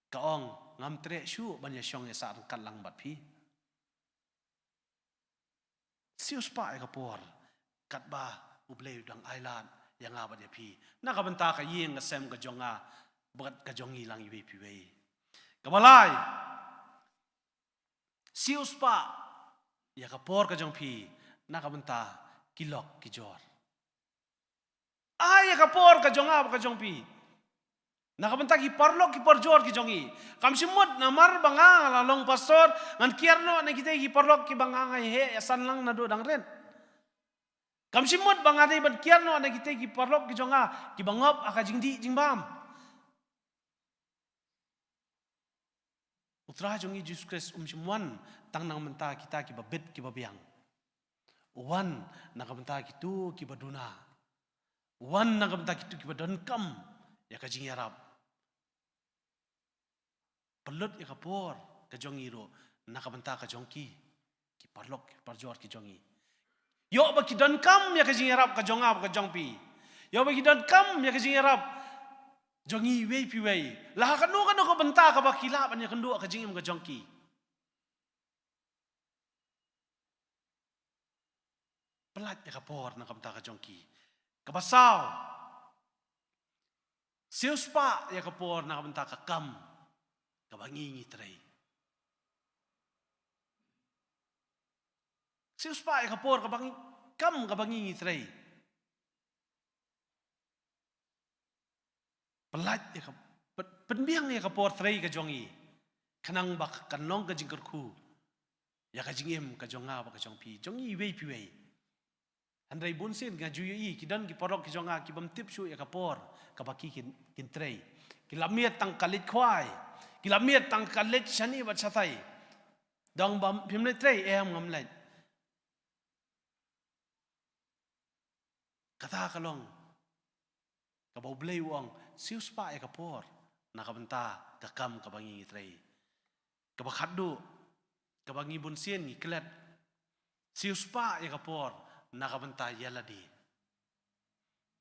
ka ong, ngam treh shuh ban ïashong ïasah ryngkat lang bad phi. Siewspah ïa ka por katba U Blei u dang ailad ïa nga bad ïa phi na ka bynta ka ïing ka sem ka jong nga bad ka jong ngi lang iwei pa iwei. Kaba lai, siewspah ïa ka por ka jong phi na ka bynta ki lok ki jor. Ai ïa ka por ka jong nga bad ka jong phi na ka bynta ki paralok ki parajor ki jong ngi. Kam shym mut namar ba nga la long pastor ngan kiar noh na kita ki paralok kiba nga nga ïaheh ïasan lang naduh dang rit. Kam shym mut ba nga dei ban kiar noh na kita ki paralok ki jong nga kiba ngop ha ka jingdih jingbam. U Trai jong ngi Jisu Khrist um shym wan tang na ka bynta kita kiba bit kiba biang. U wan na ka bynta kito kiba duna. U wan na ka bynta kito kiba donkam ïa ka jingïarap. Pynlut ïa ka por ka jong ngi ruh na ka bynta ka jong ki, ki paralok, ki parajor ki jong ngi. Ïoh ba ki donkam ïa ka jingïarap ka jong nga bad ka jong phi. Ïoh ba ki donkam ïa ka jingïarap jong ngi iwei pa iwei. La ha kano kano ka bynta kaba ki lah ban ïakynduh ka jingim ka jong ki. Pynlait ïa ka por na ka bynta ka jong ki. Kaba saw. Siewspah ïa ka por na ka bynta ka kam kaba ngi ngi trei. Siewspah ïa ka por kaba ngi, kam kaba ngi ngi trei. Pynlait ïa ka, pyn-, pynbiang ïa ka por trei ka jong ngi. Khnang ba kan long ka jingkyrkhu ïa ka jingim ka jong nga bad ka jong phi, jong ngi iwei pa iwei. Hynrei bunsien nga ju ïohi ki don ki paralok ki jong nga ki bym tip shuh ïa ka por kaba ki kin, kin trei. Ki la miet tang ka leit khwai, ki la miet tang ka leit shane bad shatai. Dang ba phim leit trei, em, ngam leit. Kata ka long kaba U Blei u ong, siewspah ïa ka por na ka bynta ka kam kaba ngi ngi trei. Kaba khatduh, kaba ngi bunsien ngi klet, siewspah ïa ka por na ka bynta ïa lade.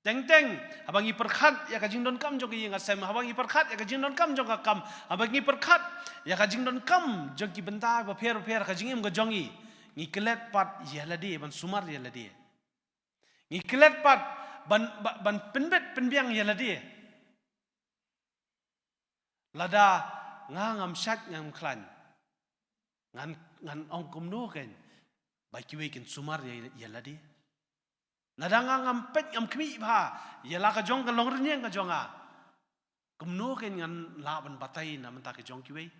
Teng teng, haba ngi pyrkhat ïa ka jingdonkam jong ka ïing ka sem, haba ngi pyrkhat ïa ka jingdonkam jong ka kam, haba ngi pyrkhat ïa ka jingdonkam jong ki bynta bapher bapher ka jingim ka jong ngi, ngi klet pat ïa lade, ban sumar ïa lade. Ngi klet pat ban, ba-, ban pynbit pynbiang ïa lade. Lada nga ngam shait ngam khlaiñ, ngan, ngan ong kumno kein ba kiwei kin sumar ïa, ïa lade. Lada nga ngam peit ngam khmih bha ïa la ka jong ka longrynïeng ka jong nga, kumno kein ngan lah ban batai na bynta ka jong kiwei.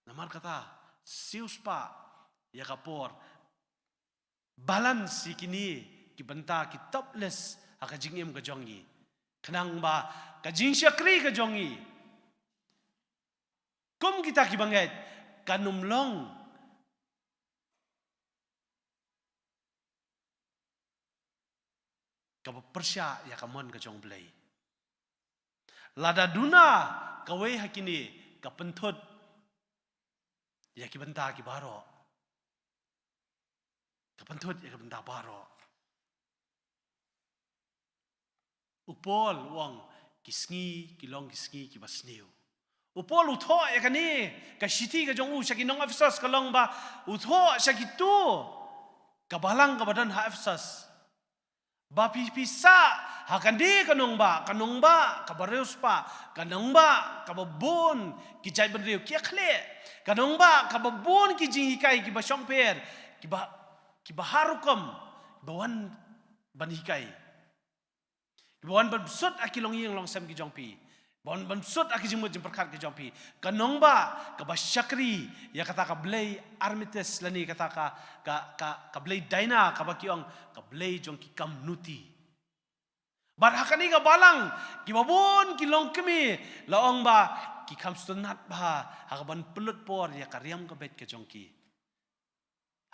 Namar kata, siewspah ïa ka por. Balance ïa kine ki bynta ki top list ha ka jingim ka jong ngi. Khnang ba ka jingshakri ka jong ngi kum kita ki bangeit kan ym long kaba pyrshah ïa ka mon ka jong U Blei. Lada duna kawei ha kine ka pynthut ïa ki bynta ki baroh. Ka pynthut ïa ki bynta baroh. U Paul u ong ki sngi ki long ki sngi kiba sniew. U Paul u thoh ïa kane ka shithi ka jong u sha ki nong Ephesus ka long ba u thoh sha kitu ka balang kaba don ha Ephesus. Ba phi, phi sah ha kane ka nongbah, ka nongbah kaba riewspah, ka nongbah kaba bun ki jaitbynriew ki ïakhleh, ka nongbah kaba bun ki jinghikai kiba shongpher, kiba, kiba har rukom, kiba wan ban hikai. Kiba wan ban bsut ha ki longïing longsem ki jong phi. Ban, ban bsut ha ki jingmut jingpyrkhat ki jong phi. Ka nongbah kaba shakri ïa kata ka blei Artemis lane kata ka, ka, ka, ka blei Diana kaba ki ong ka blei jong ki kam nuti. Bad ha kane ka balang kiba bun ki longkmie la ong ba ki kham sngewtynnat bha ha kaban pynlut por ïa ka riam ka beit ka jong ki.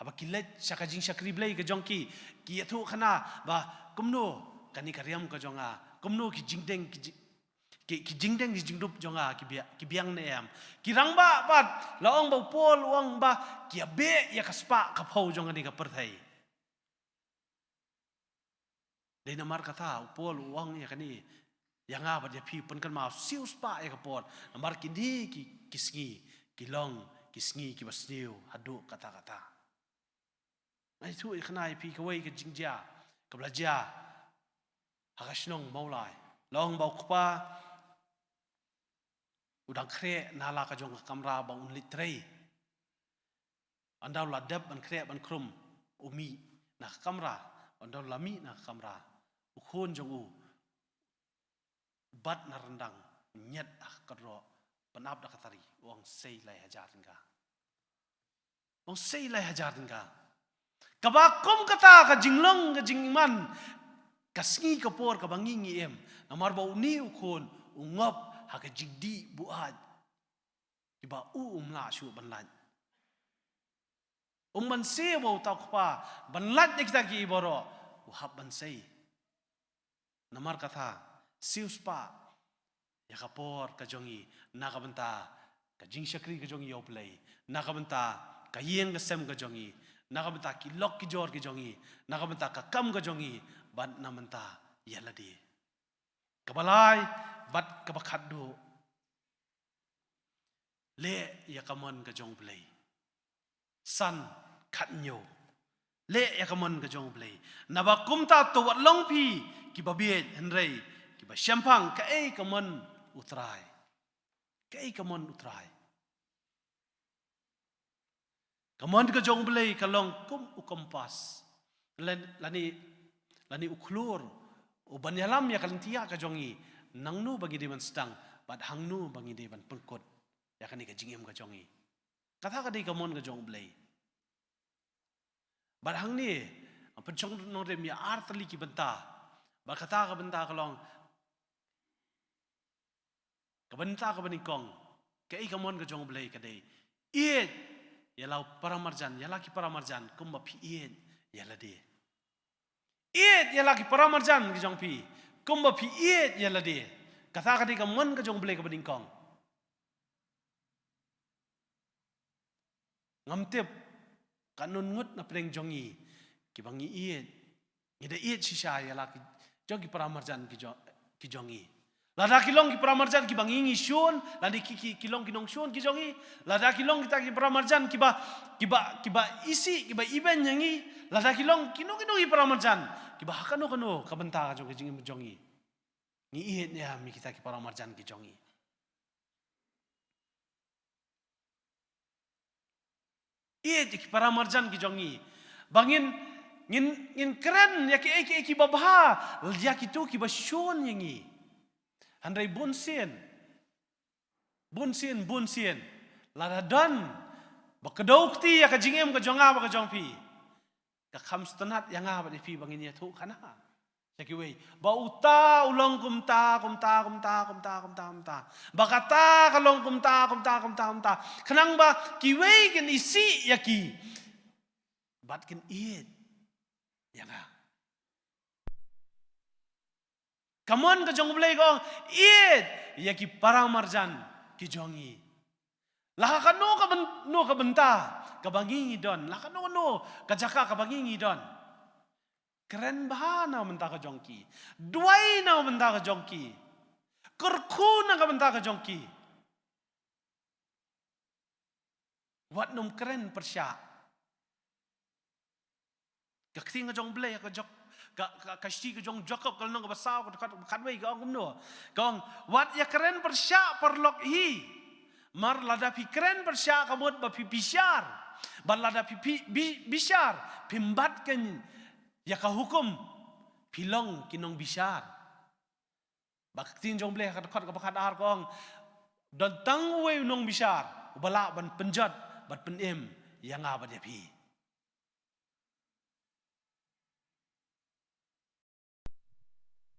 Haba ki leit sha ka jingshakri Blei ka jong ki, ki ïathuh khana ba kumno kane ka riam ka jong nga, kumno ki jingdeng ki ji-, ki, ki jingdeng ki jingdup jong nga ki bia-, ki biang ne em. Ki rangbah pat la ong ba u Paul u ong ba ki ïa beh ïa ka spah ka phew jong kane ka pyrthei. Dei namar kata u Paul u ong ïa kane ïa nga bad ïa phi, pynkynmaw siewspah ïa ka por. Namar kine ki, ki sngi ki long ki sngi kiba sniew haduh katta katta. Nga ïathuh ïa kane ïa phi kawei ka jingjia kaba la jia ha ka shnong Mawlai. La ong ba u kpa u dang khreh na la ka jong ka kamra ba un leit trei. Ynda u la dep ban khreh ban khrum, u mih na ka kamra. Ynda u la mih na ka kamra, u khun jong u u bat na ryndang, ñiet ha ka kynroh, pynap da ka tari, u ong sei lai hajar tyngka. U ong sei lai hajar tyngka. Kaba kum kata ka jinglong ka jingman, ka sngi ka por kaba ngi ngi im. Namar ba une u khun u ngop ha ka jingdih buaid kiba u um lah shuh ban lait. Um banse ba uta u kpa ban lait na kita kiei baroh, u hap ban sei. Namar kata, siewspah ïa ka por ka jong ngi na ka bynta ka jingshakri ka jong ngi ïa U Blei, na ka bynta ka ïing ka sem ka jong ngi, na ka bynta ki lok ki jor ki jong ngi, na ka bynta ka kam ka jong ngi, bad na ka bynta ïa lade. Kaba lai bad kaba khatduh, leh ïa ka mon ka jong U Blei. San, khathynñiew. Leh ïa ka mon ka jong U Blei. Naba kumta to wat long phi kiba bieit, hynrei kiba shemphang. Kaei ka mon U Trai? Kaei ka mon U Trai? Ka mon ka jong U Blei ka long kum u kompas, lan-, lane, lane u khlur, u ban ïalam ïa ka lynti ka jong ngi, nangno ba ngi dei ban sdang, bad hangno ba ngi dei ban pynkut ïa kane ka jingim ka jong ngi. Kata ka dei ka mon ka jong U Blei. Bad hangne, pynshong nongrim ïa ar tylli ki bynta. Bad kata ka bynta ka long, ka bynta kaba nyngkong, kaei ka mon ka jong U Blei? Ka dei, ïeit ïa la u paramarjan, ïa la ki paramarjan kumba phi ïeit ïa lade. Ïeit ïa la ki paramarjan ki jong phi kumba phi ïeit ïa lade. Kata ka dei ka mon ka jong U Blei kaba nyngkong. Ngam tip katno ngut na pdeng jong ngi kiba ngi ïeit, ngi da ïeit shisha ïa la ki jong ki paramarjan ki jong, ki jong ngi. Lada ki long ki paramarjan kiba ngi ngi shun, lada ki, ki, ki long ki nongshun ki jong ngi, lada ki long kita ki paramarjan kiba, kiba, kiba isih, kiba iben ïa ngi, lada ki long kino kino ki paramarjan kiba ha kano kano ka bynta ka jong ka jingim jong ngi, ngi ïeit ïa kita ki paramarjan ki jong ngi. Ïeit ïa ki paramarjan ki jong ngi. Ba ngin, ngin, ngin kren ïa kiei kiei kiba bha ïa kito kiba shun ïa ngi. Hynrei bunsien, bunsien, bunsien, lada don ba kdew kti ïa ka jingim ka jong nga bad ka jong phi, ka kham sngewtynnat ïa nga bad ïa phi ba ngin ïathuh khana sha kiwei ba uta u long kumta, kumta, kumta, kumta, kumta, kumta. Ba kata ka long kumta, kumta, kumta, kumta. Khnang ba kiwei kin isih ïa ki bad kin ïeit ïa nga. Ka mon ka jong U Blei ka ong, ïeit ïa ki paramarjan ki jong ngi. La ha kano ka byn-, no ka bynta kaba ngi ngi don, la ha kano kano ka jaka kaba ngi ngi don, kren bha na ka bynta ka jong ki, duwai na ka bynta ka jong ki, kyrkhu na ka bynta ka jong ki. Wat nym kren pyrshah. Ka ktien ka jong U Blei, ka jok, ka, ka, ka shithi ka jong Jakob, ka lynnong kaba saw, ka dkhot kaba khatwei, ka ong kumno? Ka ong, wat ïa kren pyrshah paralok hi. Namar lada phi kren pyrshah ka mut ba phi bishar. Bad lada phi, phi, bi-, bishar, phim bat keiñ ïa ka hukum, phi long ki nongbishar. Bad ka ktien jong U Blei ha ka dkhot kaba khatar ka ong, don tang uwei u nongbishar uba lah ban pynjot bad pynim ïa nga bad ïa phi.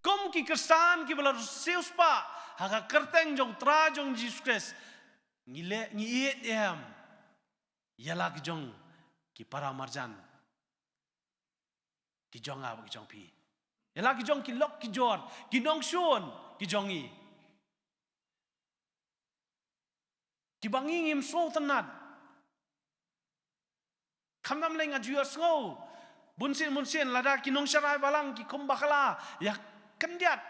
Kum ki Khristan kiba la siewspah ha ka kyrteng jong U Trai jong Jisu Khrist, ngi leh, ngi ïeit em ïa la ki jong ki paramarjan ki jong nga bad ki jong phi, ïa la ki jong ki lok ki jor, ki nongshun ki jong ngi, kiba ngi ngim sngewtynnat? Khamtam lei nga ju ïohsngew bunsien bunsien lada ki nongsharai balang ki kum bakla ïa khyndiat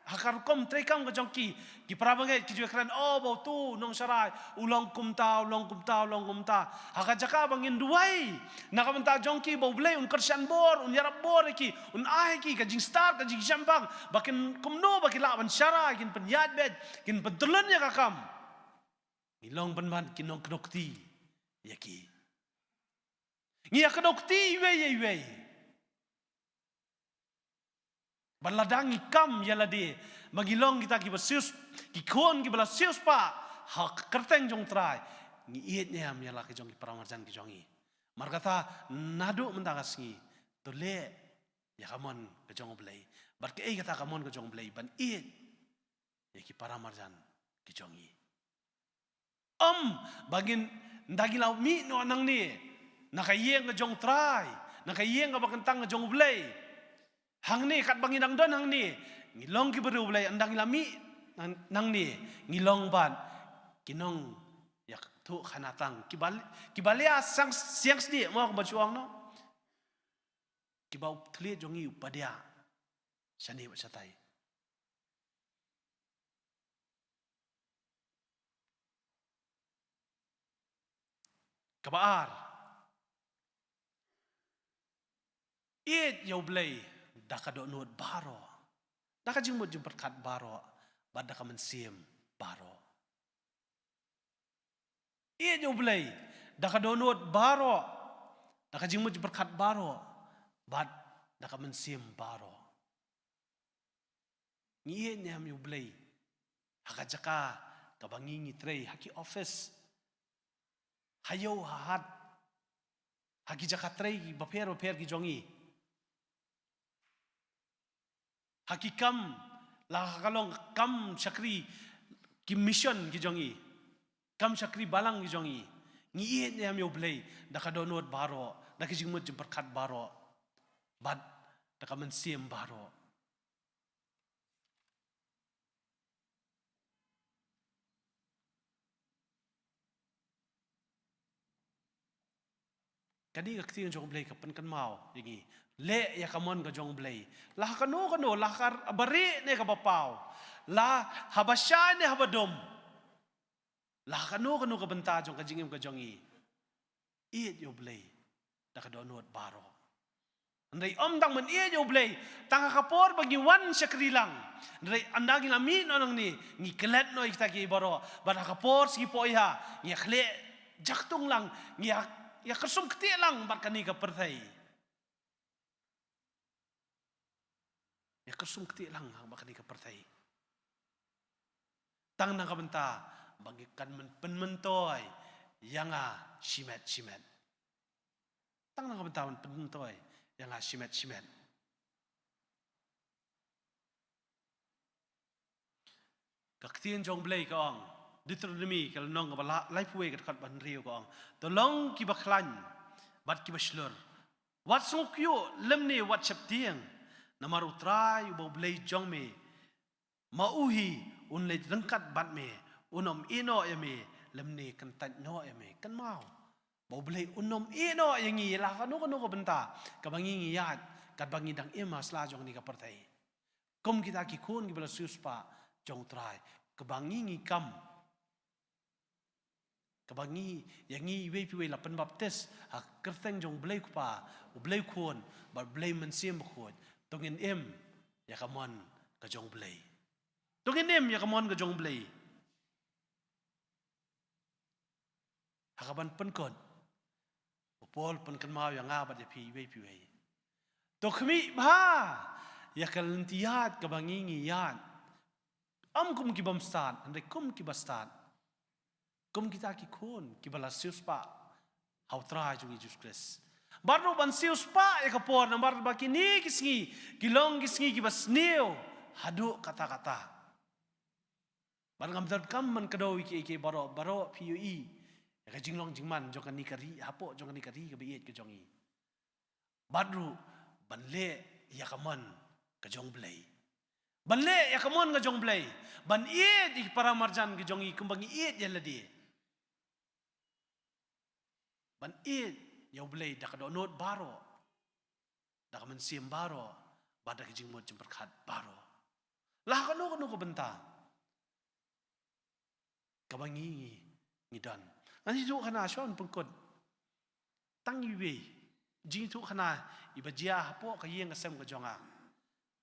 ha ka rukom treikam ka jong ki, ki parabangeit ki ju kren, o, ba utu u nongsharai u long kumta, u long kumta, u long kumta. Ha ka jaka ba ngin duwai na ka bynta jong ki ba U Blei un kyrshan bor, un ïarap bor ïa ki, un ai ki ka jingstad, ka jingshemphang, ba kin kumno ba ki lah ban sharai, kin pynïaid beit, kin pyntylun ïa ka kam, ngi long pynban ki nongkdew kti ïa ki. Ngi ïa kdew kti iwei ïa iwei. Bad lada ngi kam ïa lade ba ngi long kita kiba siewspah, ki khun kiba la siewspah ha ka kyrteng jong U Trai, ngi ïeit em ïa la ki jong ki paramarjan ki jong ngi? Namar kata, naduh mynta ka sngi, to leh ïa ka mon ka jong U Blei. Bad kaei kata ka mon ka jong U Blei? Ban ïeit ïa ki paramarjan ki jong ngi. Ym ba ngin, ynda ngi la mih noh nangne na ka ïing ka jong U Trai, na ka ïing kaba kyntang ka jong U Blei, hangne katba ngi dang don hangne, ngi long ki briew U Blei. Ynda ngi la mih nang-, nangne, ngi long bad ki nong ïa, Tuh khana tang. Kiba, kiba lia siang, siang sdi, mo kumba shu ong noh. Kiba u thylliej jong ngi u padiah shane bad shatai. Kaba ar. Ïeit ïa U Blei da ka dohnud baroh. Da ka jingmut jingpyrkhat baroh. Bad da ka mynsiem baroh. Ïeit ïa U Blei da ka dohnud baroh, da ka jingmut jingpyrkhat baroh, bad da ka mynsiem baroh. Ngi ïeit ne em ïa U Blei ha ka jaka kaba ngi ngi trei, ha ki office, ha ïew ha hat, ha ki jaka trei bapher bapher ki jong ngi. Ha ki kam, la ha ka long kam shakri, ki mission ki jong ngi. Kam shakri balang ki jong ngi. Ngi ïeit ne em ïa U Blei da ka dohnud baroh, da ka jingmut jingpyrkhat baroh, bad da ka mynsiem baroh. Kane ka ktien jong U Blei ka pynkynmaw ïa ngi. Leh ïa ka mon ka jong U Blei. La ha kano kano, la ha kaba rieh ne kaba paw. La haba shai ne haba dum. La ha kano kano ka bynta jong ka jingim ka jong ngi. Ïeit ïa U Blei da ka dohnud baroh. Hynrei ym tang ban ïeit ïa U Blei tang ha ka por ba ngi wan shakri lang. Hynrei ynda ngi la mih noh nangne, ngi klet noh ïa kita kiei baroh. Bad ha ka por sngi poh ïa, ngi ïa khleh jaktung lang, ngi ïa, ïa kyrsum ktieh lang bad kane ka pyrthei. Ïa kyrsum ktieh lang ha kane ka pyrthei. Tang na ka bynta ba ngi kan myn-, pynmyntoi ïa nga shimet shimet. Tang na ka bynta ban pynmyntoi ïa nga shimet shimet. Ka ktien jong U Blei ka ong, Deuteronomi ka lynnong kaba la, laiphew wei ka dkhot ba hynriew ka ong, to long kiba khlaiñ bad kiba shlur. Wat sngewkhia lymne wat sheptieng. Namar U Trai uba U Blei jong me, ma u hi un leit ryngkat bad me, un ym ïehnoh ïa me lymne kyntait noh ïa me. Kynmaw ba U Blei un ym ïehnoh ïa ngi la kano kano ka bynta kaba ngi ngi ïaid katba ngi dang im ha sla jong kane ka pyrthei. Kum kita ki khun kiba la siewspah jong U Trai, kaba ngi ngi kam, kaba ngi, ïa ngi iwei pa iwei la pynbaptis ha ka kyrteng jong U Blei U Kpa, U Blei U Khun bad U Blei Mynsiem Bakhuid. To ngin im ïa ka mon ka jong U Blei. To ngin im ïa ka mon ka jong U Blei. Ha kaban pynkut, u Paul pynkynmaw ïa nga bad ïa phi iwei pa iwei, to khmih bha ïa ka lynti ïaid kaba ngi ngi ïaid. Ym kum ki bym stad, hynrei kum kiba stad. Kum kita ki khun kiba la siewspah ha U Trai jong ngi Jisu Khrist. Bad ruh ban siewspah ïa ka por, namar ba kine ki sngi ki long ki sngi kiba sniew haduh katta katta. Bad ngam donkam ban kdew ïa kiei kiei baroh, baroh phi ïohi ïa ka jinglong jingman jong kane ka ri, hapoh jong kane ka ri kaba ïeit ka jong ngi. Bad ruh ban leh ïa ka mon ka jong U Blei. Ban leh ïa ka mon ka jong U Blei. Ban ïeit ïa ki para marjan ka jong ngi kumba ngi ïeit ïa lade. Ban ïeit ïa U Blei da ka dohnud baroh, da ka mynsiem baroh, bad da ka jingmut jingpyrkhat baroh. La kano kano ka bynta kaba ngi ngi, ngi don. Ngan ïathuh khana shuwa ban pynkut. Tang iwei i jingïathuh khana iba jia hapoh ka ïing ka sem ka jong nga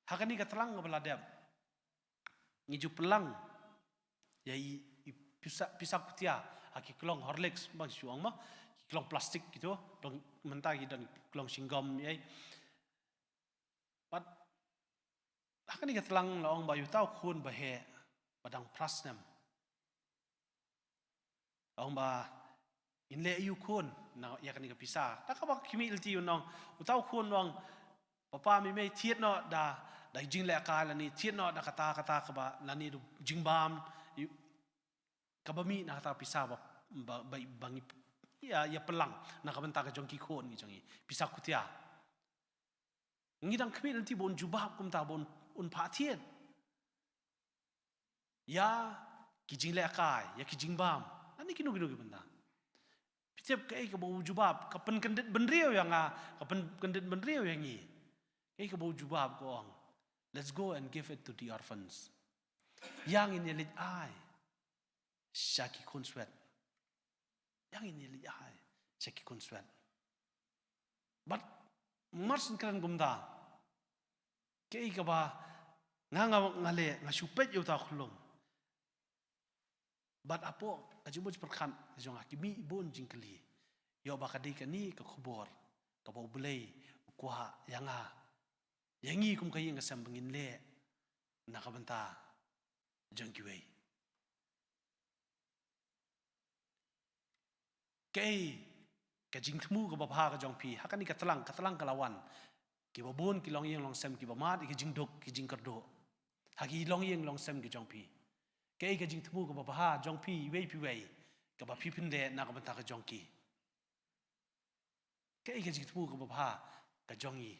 ha kane ka tlang kaba la dep. Ngi ju pynlang ïa i, i pisa, pisa kutia ha ki klong Horlicks, bad shu ong ma, ki klong plastik kito, dang mynta ki don klong shinggom ïa. Bad ha kane ka tlang la ong ba ïa uta u khun ba heh ba dang phra snem. Ong ba, in leh aïu khun na ïa kane ka pisa? Da kaba khmih lynti un ong, uta u khun un ong, papa, mei mei, thied noh da, da jinglehkai lane thied noh da kata kata kaba lane da jingbam, ïa, kaba mih na kata ka pisa ba, ba, ba, ba ngi ïa, ïa pynlang na ka bynta ka jong ki khun ki jong ngi. Pisa kutia. Ngi dang khmih lynti ba un jubab kumta, ba un, un phah thied ïa ki jinglehkai, ïa ki jingbam, lane kino kino ki bynta. Tip kaei kaba u jubab, ka pynkyndit bynriew ïa nga, ka pynkyndit bynriew ïa ngi. Kaei kaba u jubab, ka ong, "Let's go and give it to the orphans." Ïa ngin ïa leit ai sha ki khun swet. Ïa ngin ïa leit ai sha ki khun swet. Bad mar shen kren kumta, kaei kaba nga, nga, nga leh, nga shu peit ïa uta u khyllung. Bad hapoh ka jingmut jingpyrkhat jong nga ki mih bun jingkylli. Ïoh ba ka dei kane ka khubor kaba U Blei u kwah ïa nga, ïa ngi kum ka ïing ka sem ba ngin leh na ka bynta jong kiwei. Kaei ka jingthmu kaba bha ka jong phi ha kane ka tlang, ka tlang ka la wan? Kiba bun ki longïing longsem kiba mad ïa ki jingduk ki jingkyrduh ha ki longïing longsem ki jong phi. Kaei ka jingthmu kaba bha jong phi iwei pa iwei kaba phi pyndep na ka bynta ka jong ki? Kaei ka jingthmu kaba bha ka jong ngi,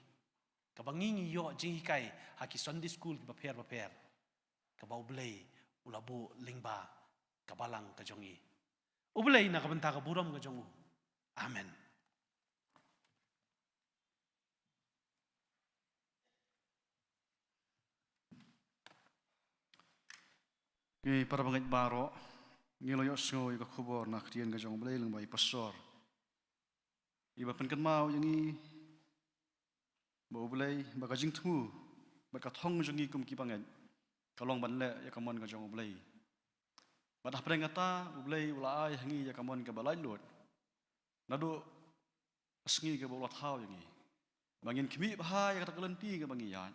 kaba ngi ngi ïoh jinghikai ha ki Sunday school kiba pher bapher, kaba U Blei u la buh lyngba ka balang ka jong ngi? U Blei na ka bynta ka burom ka jong u. Amen. Ki para bangeit baroh, ngi la ïohsngew ïa ka khubor na ka ktien ka jong U Blei lyngba i pastor. Iba pynkynmaw ïa ngi ba U Blei, ba ka jingthmu bad ka thong jong ngi kum ki bangeit ka long ban leh ïa ka mon ka jong U Blei. Bad hapdeng kata U Blei u la ai ha ngi ïa ka mon kaba laitluid naduh ka sngi kaba u la thaw ïa ngi, ba ngin khmih bha ïa kata ka lynti kaba ngi ïaid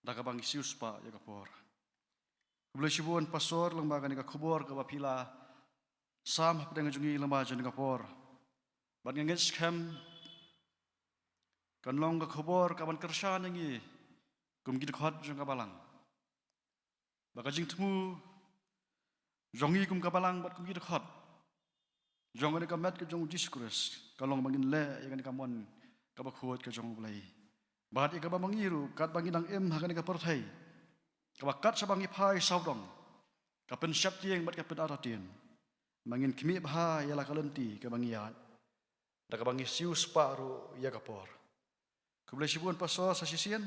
da kaba ngi siewspah ïa ka por. Khublei shibun pastor lyngba kane ka khubor kaba phi la sam hapdeng jong ngi lyngba jong ka por. Bad nga ngeit skhem kan long ka khubor kaban kyrshan ïa ngi kum ki dkhot jong ka balang, ba ka jingthmu jong ngi kum ka balang bad kum ki dkhot jong kane ka met ka jong U Jisu Khrist ka long ba ngin leh ïa kane ka mon kaba khuid ka jong U Blei. Bad ïa kaba ma ngi ruh katba ngi dang im ha kane ka pyrthei kaba kat shaba ngi phai sawdong, ka pynsheptieng bad ka pynartatien, ba ngin khmih bha ïa la ka lynti kaba ngi ïaid da kaba ngi siewspah ruh ïa ka por. Khublei shibun pastor sa shisien.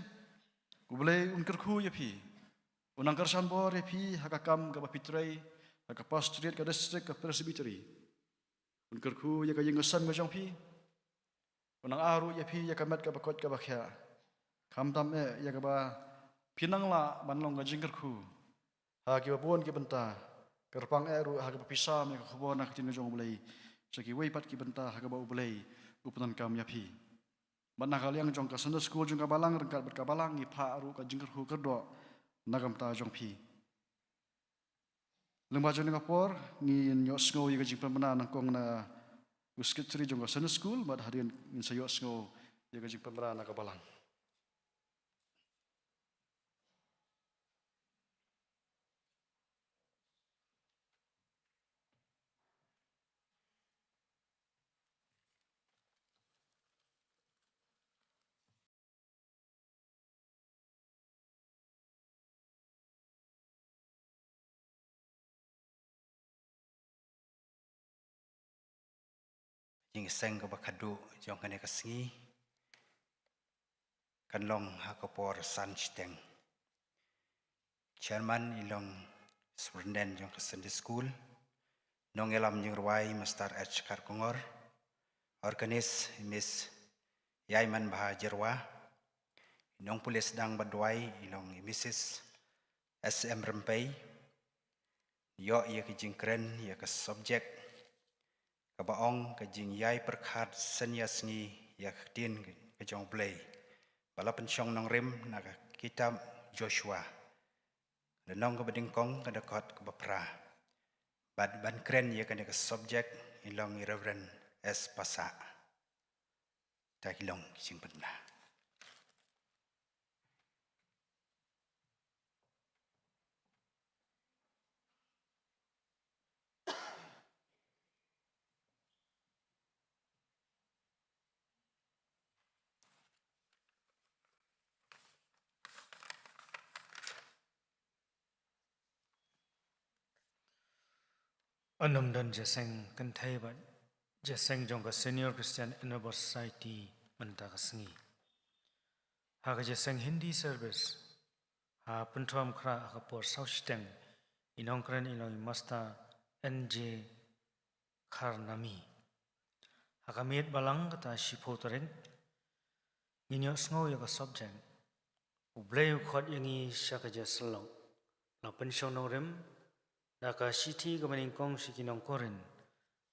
U Blei un kyrkhu ïa phi, un nang kyrshan bor ïa phi ha ka kam kaba phi trei ha ka pastorate, ka district, ka presbytery. Un kyrkhu ïa ka ïing ka sem ka jong phi, un nang ai ruh ïa phi ïa ka met kaba koit kaba khiah, khamtam eh ïa kaba phi nang lah ban long ka jingkyrkhu ha kiba bun ki bynta. Kyrpang eh ruh ha kaba phi sam ïa ka khubor na ka ktien ka jong U Blei sha kiwei pat ki bynta ha kaba U Blei u pyndonkam ïa phi. Bad na ka liang jong ka Sunday School jong ka balang ryngkat bad ka balang ngi phah ruh ka jingkyrkhu kyrdoh na ka bynta jong phi. Lyngba jong ka por ngin ïohsngew ïa ka jingpynbna nyngkong na u secretary jong ka Sunday School, bad hadien ngin sa ïohsngew ïa ka jingpynbna na ka balang. Jingïaseng kaba khadduh jong kane ka sngi kan long ha ka por san shiteng. Chairman i long Superintendent jong ka Sunday School, nongïalam jingrwai Master H Kharkongor, organist i Miss Ïaimanbha Jyrwa, i nongpule sdang bad duwai i long i Missus S M Rympei. Ïoh ïa ka jingkren ïa ka subject kaba ong ka jingïai pyrkhat synñia sngi ïa ka ktien ka jong U Blei ba la pynshong nongrim na ka kitab Joshua, lynnong kaba nyngkong, ka dkhot kaba phra. Bad ban kren ïa kane ka subject i long i Reverend S Passah. Ta ki long ki jingpynbna. Yn ym don jingïaseng kynthei bad jingïaseng jong ka Senior Christian Endeavour Society mynta ka sngi. Ha ka jingïaseng Hindi service, ha pynthrom khra ha ka por saw shiteng, i nongkren i long i Master N J Kharnami. Ha ka miet balang kata shiphew tarik, ngin ïohsngew ïa ka subject U Blei u khot ïa ngi sha ka jingïasyllok. La pynshong nongrim da ka shithi kaba nyngkong sha ki nong Korinth,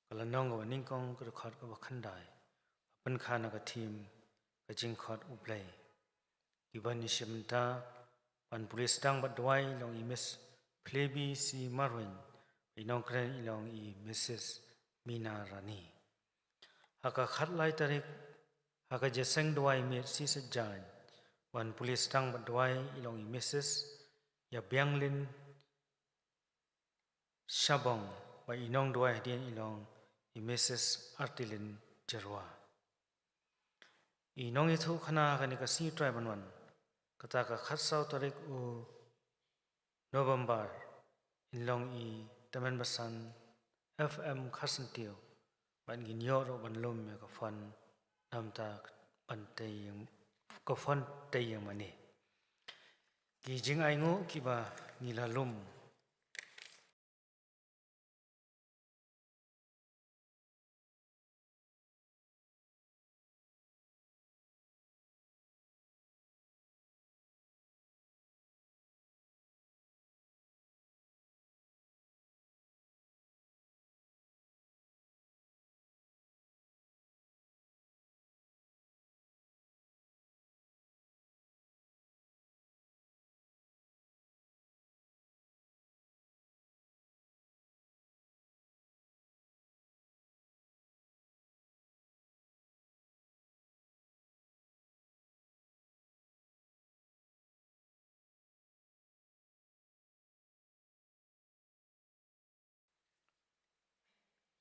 ka lynnong kaba nyngkong, ka dkhot kaba khyndai. Pynkha na ka theme Ka Jingkhot U Blei. Kiban ïashim bynta ban pule sdang bad duwai i long i Miss Phleby C Marwein, i nongkren i long i Missus Mina Rani. Ha ka khatlai tarik, ha ka jingïaseng duwai miet shisha jan, ban pule sdang bad duwai i long i Missus Ïabianglin Shabong, bad i nongduwai hadien i long i Missus Artilin Jyrwa. I nongïathuhkhana ha kane ka sngi U Trai ban wan, kata ka khatsaw tarik u November, in long i Tymmen Basan F M Kharsyntiew, bad ngin ïoh ruh ban lum ïa ka phone namar ta ban tei ïing, ka phone tei ïing mane. Ki jingainguh kiba ngi la lum.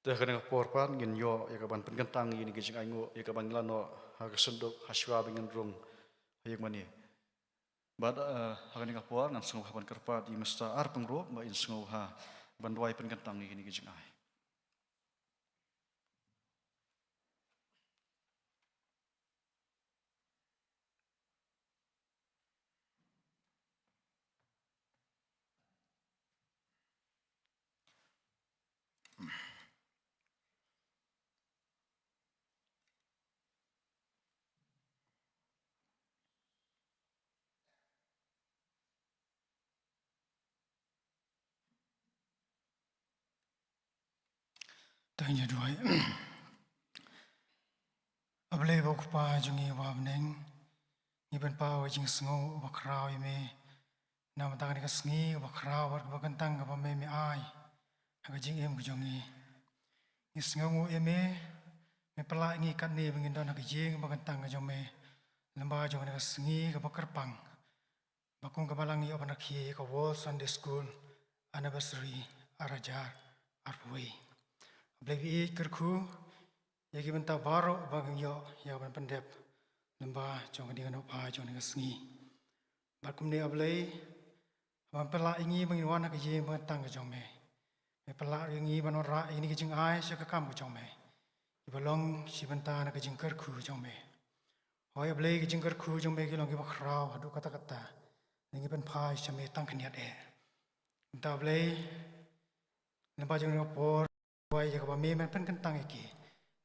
Te ha kane ka por pat ngin ïoh ïa ka ban pynkyntang ïa kine ki jingainguh, ïa ka ban ïalam noh ha ka synduk, ha shuwa ba ngin rung ha ïing mane. Bad, eh, ha kane ka por ngan sngewbha ban kyrpad ïa i Mister R Pyngrope ba in sngewbha ban duwai pynkyntang ïa kine ki jingai. Tang ïa duwai. A Blei bad Kpa jong ngi uba ha bneng, ngi pynpaw ïa ka jingsngew uba khraw ïa me. Namar kane ka sngi kaba khraw bad kaba kyntang kaba me me ai ha ka jingim ka jong ngi. Ngi sngewnguh ïa me, me pynlah ïa ngi katne ba ngin don ha ka ïing ba kyntang ka jong me. Lyngba jong kane ka sngi kaba kyrpang, ba kum ka balang ngi ïoh ban rakhe ïa ka World Sunday School Anniversary ar hajar arphew wei. A Blei, ba ïeit kyrkhu ïa ki bynta baroh ba ngin ïoh ïa ka ban pyndep lyngba jong kane ka nohphai jong kane ka sngi. Bad kumne A Blei, haba me pynlah ïa ngi ba ngin wan ha ka ïing ba kyntang ka jong me, me pynlah ruh ïa ngi ban wanrah ïa kine ki jingai sha ka kam ka jong me, kiba long shi bynta na ka jingkyrkhu ka jong me. Hooid A Blei, ki jingkyrkhu jong me ki long kiba khraw haduh katta katta, ne ngi pynphai sha me tang khyndiat eh. Kumta A Blei, lyngba jong kane ka por, duwai ïa kaba me men pynkyntang ïa ki,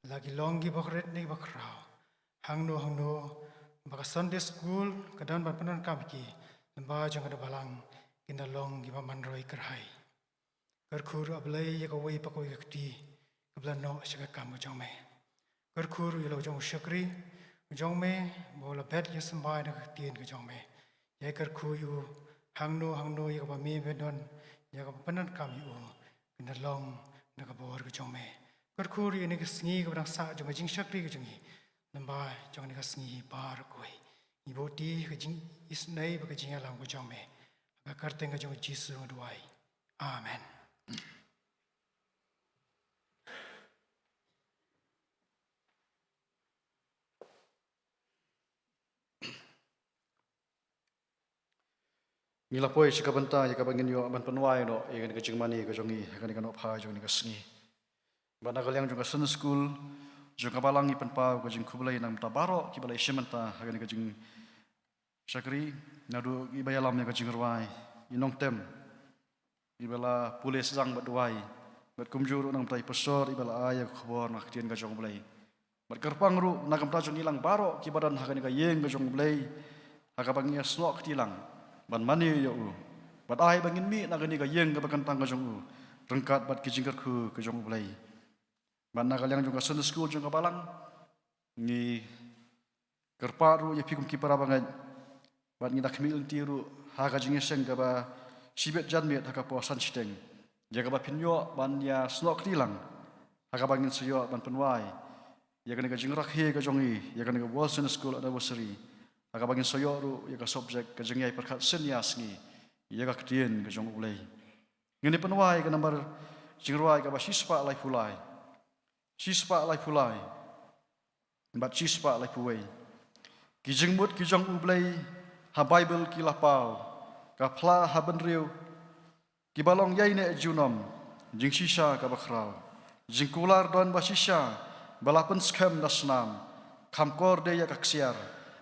la ki long kiba rit ne kiba khraw, hangno hangno ba ka Sunday School ka don ban pyndonkam ïa ki lyngba jong kane ka balang, kin da long kiba man roi kyrhai. Kyrkhu ruh A Blei ïa kawei pa kawei ka kti kaba la noh sha ka kam ka jong me. Kyrkhu ruh ïa la u jong u shakri u jong me, ba u la bet ïasymbai na ka ktien ka jong me. Ïai kyrkhu ïa u hangno hangno ïa kaba me me don ïa kaba pyndonkam ïa u, kin da long da ka bor ka jong me. Kyrkhu ruh ïa kane ka sngi kaba dang sah jong ka jingshakri ka jong ngi, lyngba jong kane ka sngi baroh kawei. Ngi buh ïa ka jingisynei bad ka jingïalam ka jong me. Ha ka kyrteng ka jong u Jisu nga duwai. Amen. Ngi la poi sha ka bynta ïa kaba ngin ïoh ban pynwai noh ïa kane ka jingmane ka jong ngi ha kane ka nohphai jong kane ka sngi. Bad na ka liang jong ka Sunday School jong ka balang ngi pynpaw ka jingkhublei na ka bynta baroh kiba la ïashim bynta ha kane ka jingshakri, naduh kiba ïalam ïa ka jingrwai, i nongtem, iba la pule sdang bad duwai, bad kumjuh ruh na ka bynta i pastor iba la ai ïa ka khubor na ka ktien ka jong U Blei. Bad kyrpang ruh na ka bynta jong ngi lang baroh kiba don ha kane ka ïing ka jong U Blei, ha kaba ngi ïasnoh kti lang ban mane ïa u, bad ai ba ngin mih na kane ka ïing kaba kyntang ka jong u ryngkat bad ki jingkyrkhu ka jong U Blei. Bad na ka liang jong ka Sunday School jong ka balang, ngi kyrpad ruh ïa phi kum ki para bangeit, bad ngi da khmih lynti ruh ha ka jingïaseng kaba shibit janmiet ha ka por san shiteng, ïa kaba phin ïoh ban ïasnoh kti lang ha kaba ngin sa ïoh ban pynwai ïa kane ka jingrakhe ka jong ngi ïa kane ka World Sunday School Anniversary, ha kaba ngin sa ïoh ruh ïa ka subject ka jingïai pyrkhat sien ïa sngi ïa ka ktien ka jong U Blei. Ngin ïa pynwai ïa ka nambar jingrwai kaba shispah laiphew lai, shispah laiphew lai bad shispah laiphew wei. Ki jingmut ki jong U Blei ha Baibl ki la paw, ka phla ha bynriew, kiba long ïaineh junom, jingshisha kaba khraw, jingkular don ba shisha ba la pynskhem da snam, kham kor de ïa ka ksiar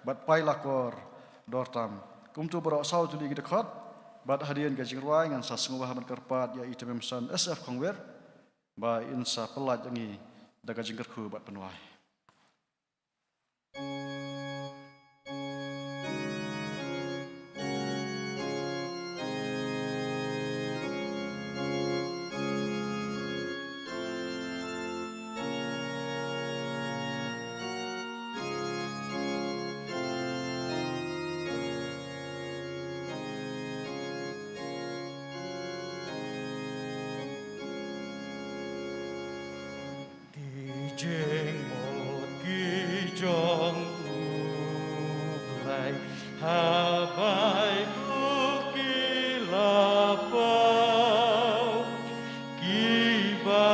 bad pailakor dor tam. Kumto baroh saw tylli ki dkhot, bad hadien ka jingrwai ngan sa sngewbha ban kyrpad ïa i Tymmen San S F Khongwir ba in sa pyllait ïa ngi da ka jingkyrkhu bad pynwai. Ki jingmut ki jong U Blei ha Baibl ki la paw, kiba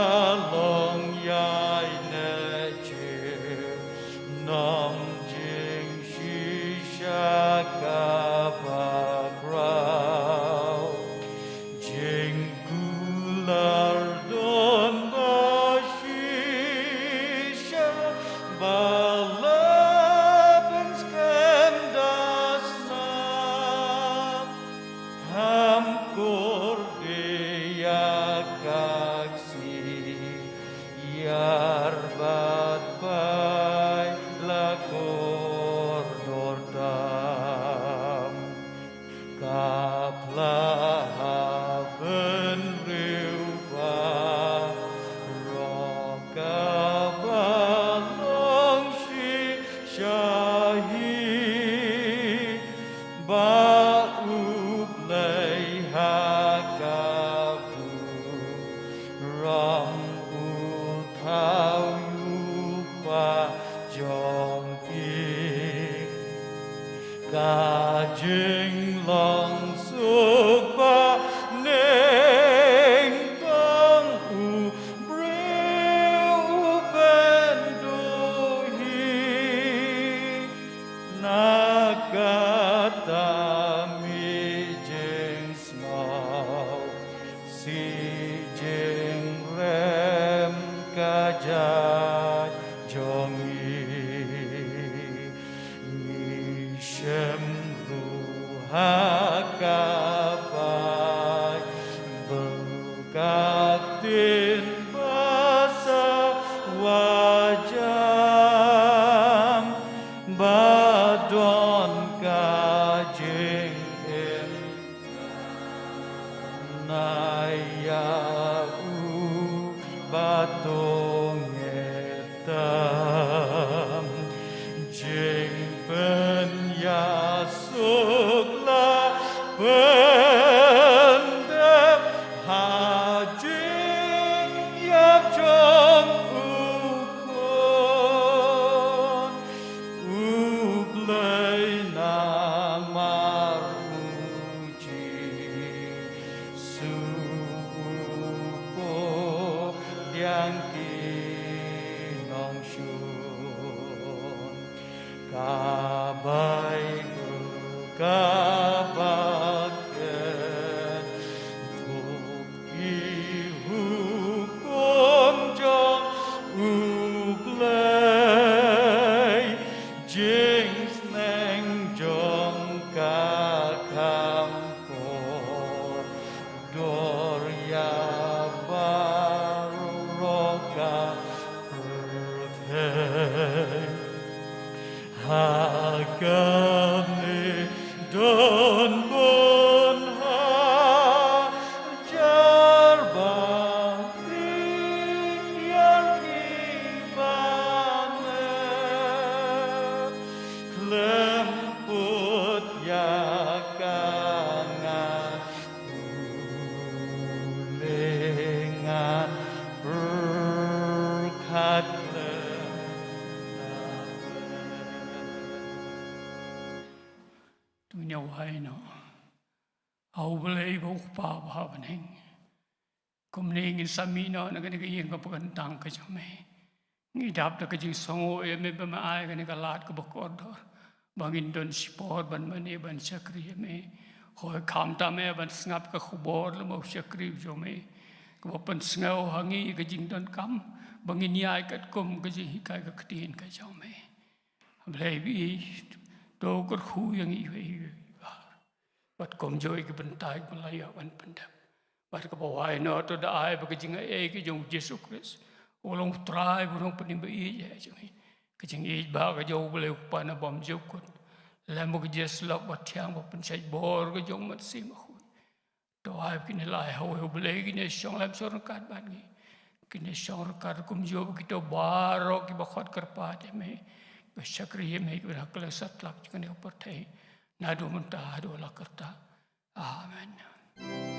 long ïaineh junom, jingshisha kaba khraw, jingkular don ba shisha ba la pynskhem da snam, kham kor de ïa ka ksiar bad pailakor dor tam. Ka phla ha bynriew baroh kaba long shisha hi, ba U Blei ha ka burom u thaw ïa u kpa jong phi. Ka jinglong suk bad nyngkong u briew u pynduh hi. Na kata mi jingsngew, shi jingrem ka jait jong ngi. Ngi shim ruh ha ka Baibl ka ktien ba sawa jam, ba don ka jingim na ïa u ba to ngeit tam. Jingpynïasuk la pyndep ha jingïap jong u Khun U Blei namar u Jisu u pdiang ki nongshun. Ka Baibl kaba Kane don bun hajar ba phi ïa ki ba me khlem put ïa ka nga u le nga pyrkhat khlem na pyrkhat. Tuni wai no. Au Blei ba u Kpa ba ha bneng. Kumne ngin sa mih noh na kane ka ïing kaba kyntang ka jong me. Ngi dap da ka jingsngew ïa me ba me ai kane ka lad kaba kordor. Ba ngin don shipor ban mane ban shakri ïa me. Hoi khamtam eh ban sngap ka khubor lem u shakri jong me. Kaba pynsngew ha ngi ka jingdonkam. Ba ngin ïai katkum ka jinghikai ka ktien ka jong me. Blei ba ïeit, to kyrkhu ïa ngi iwei iwei. Bad kumjuh ïa ki bynta kiba la ïoh ban pyndep. Bad kaba wai noh to da ai ba ka jingaiei ka jong u Jisu Khrist u long u Trai ba u nongpynim ba ïeit ïa jong ngi. Ka jingïeit ba ka jong u Blei u Kpa na bymjukut lem bad ka jingïasyllok ba thiang ba pynshait bor ka jong u Mynsiem Bakhuid. To ai ba kine lai ha uwei u Blei kine shong lem shong ryngkat bad ngi. Kine shong ryngkat kumjuh ba kito baroh kiba khot kyrpad ïa me, ba shakri ïa me, kiba na kylleng satlak jong kane ka pyrthei, naduh mynta haduh la kyrta. Amen.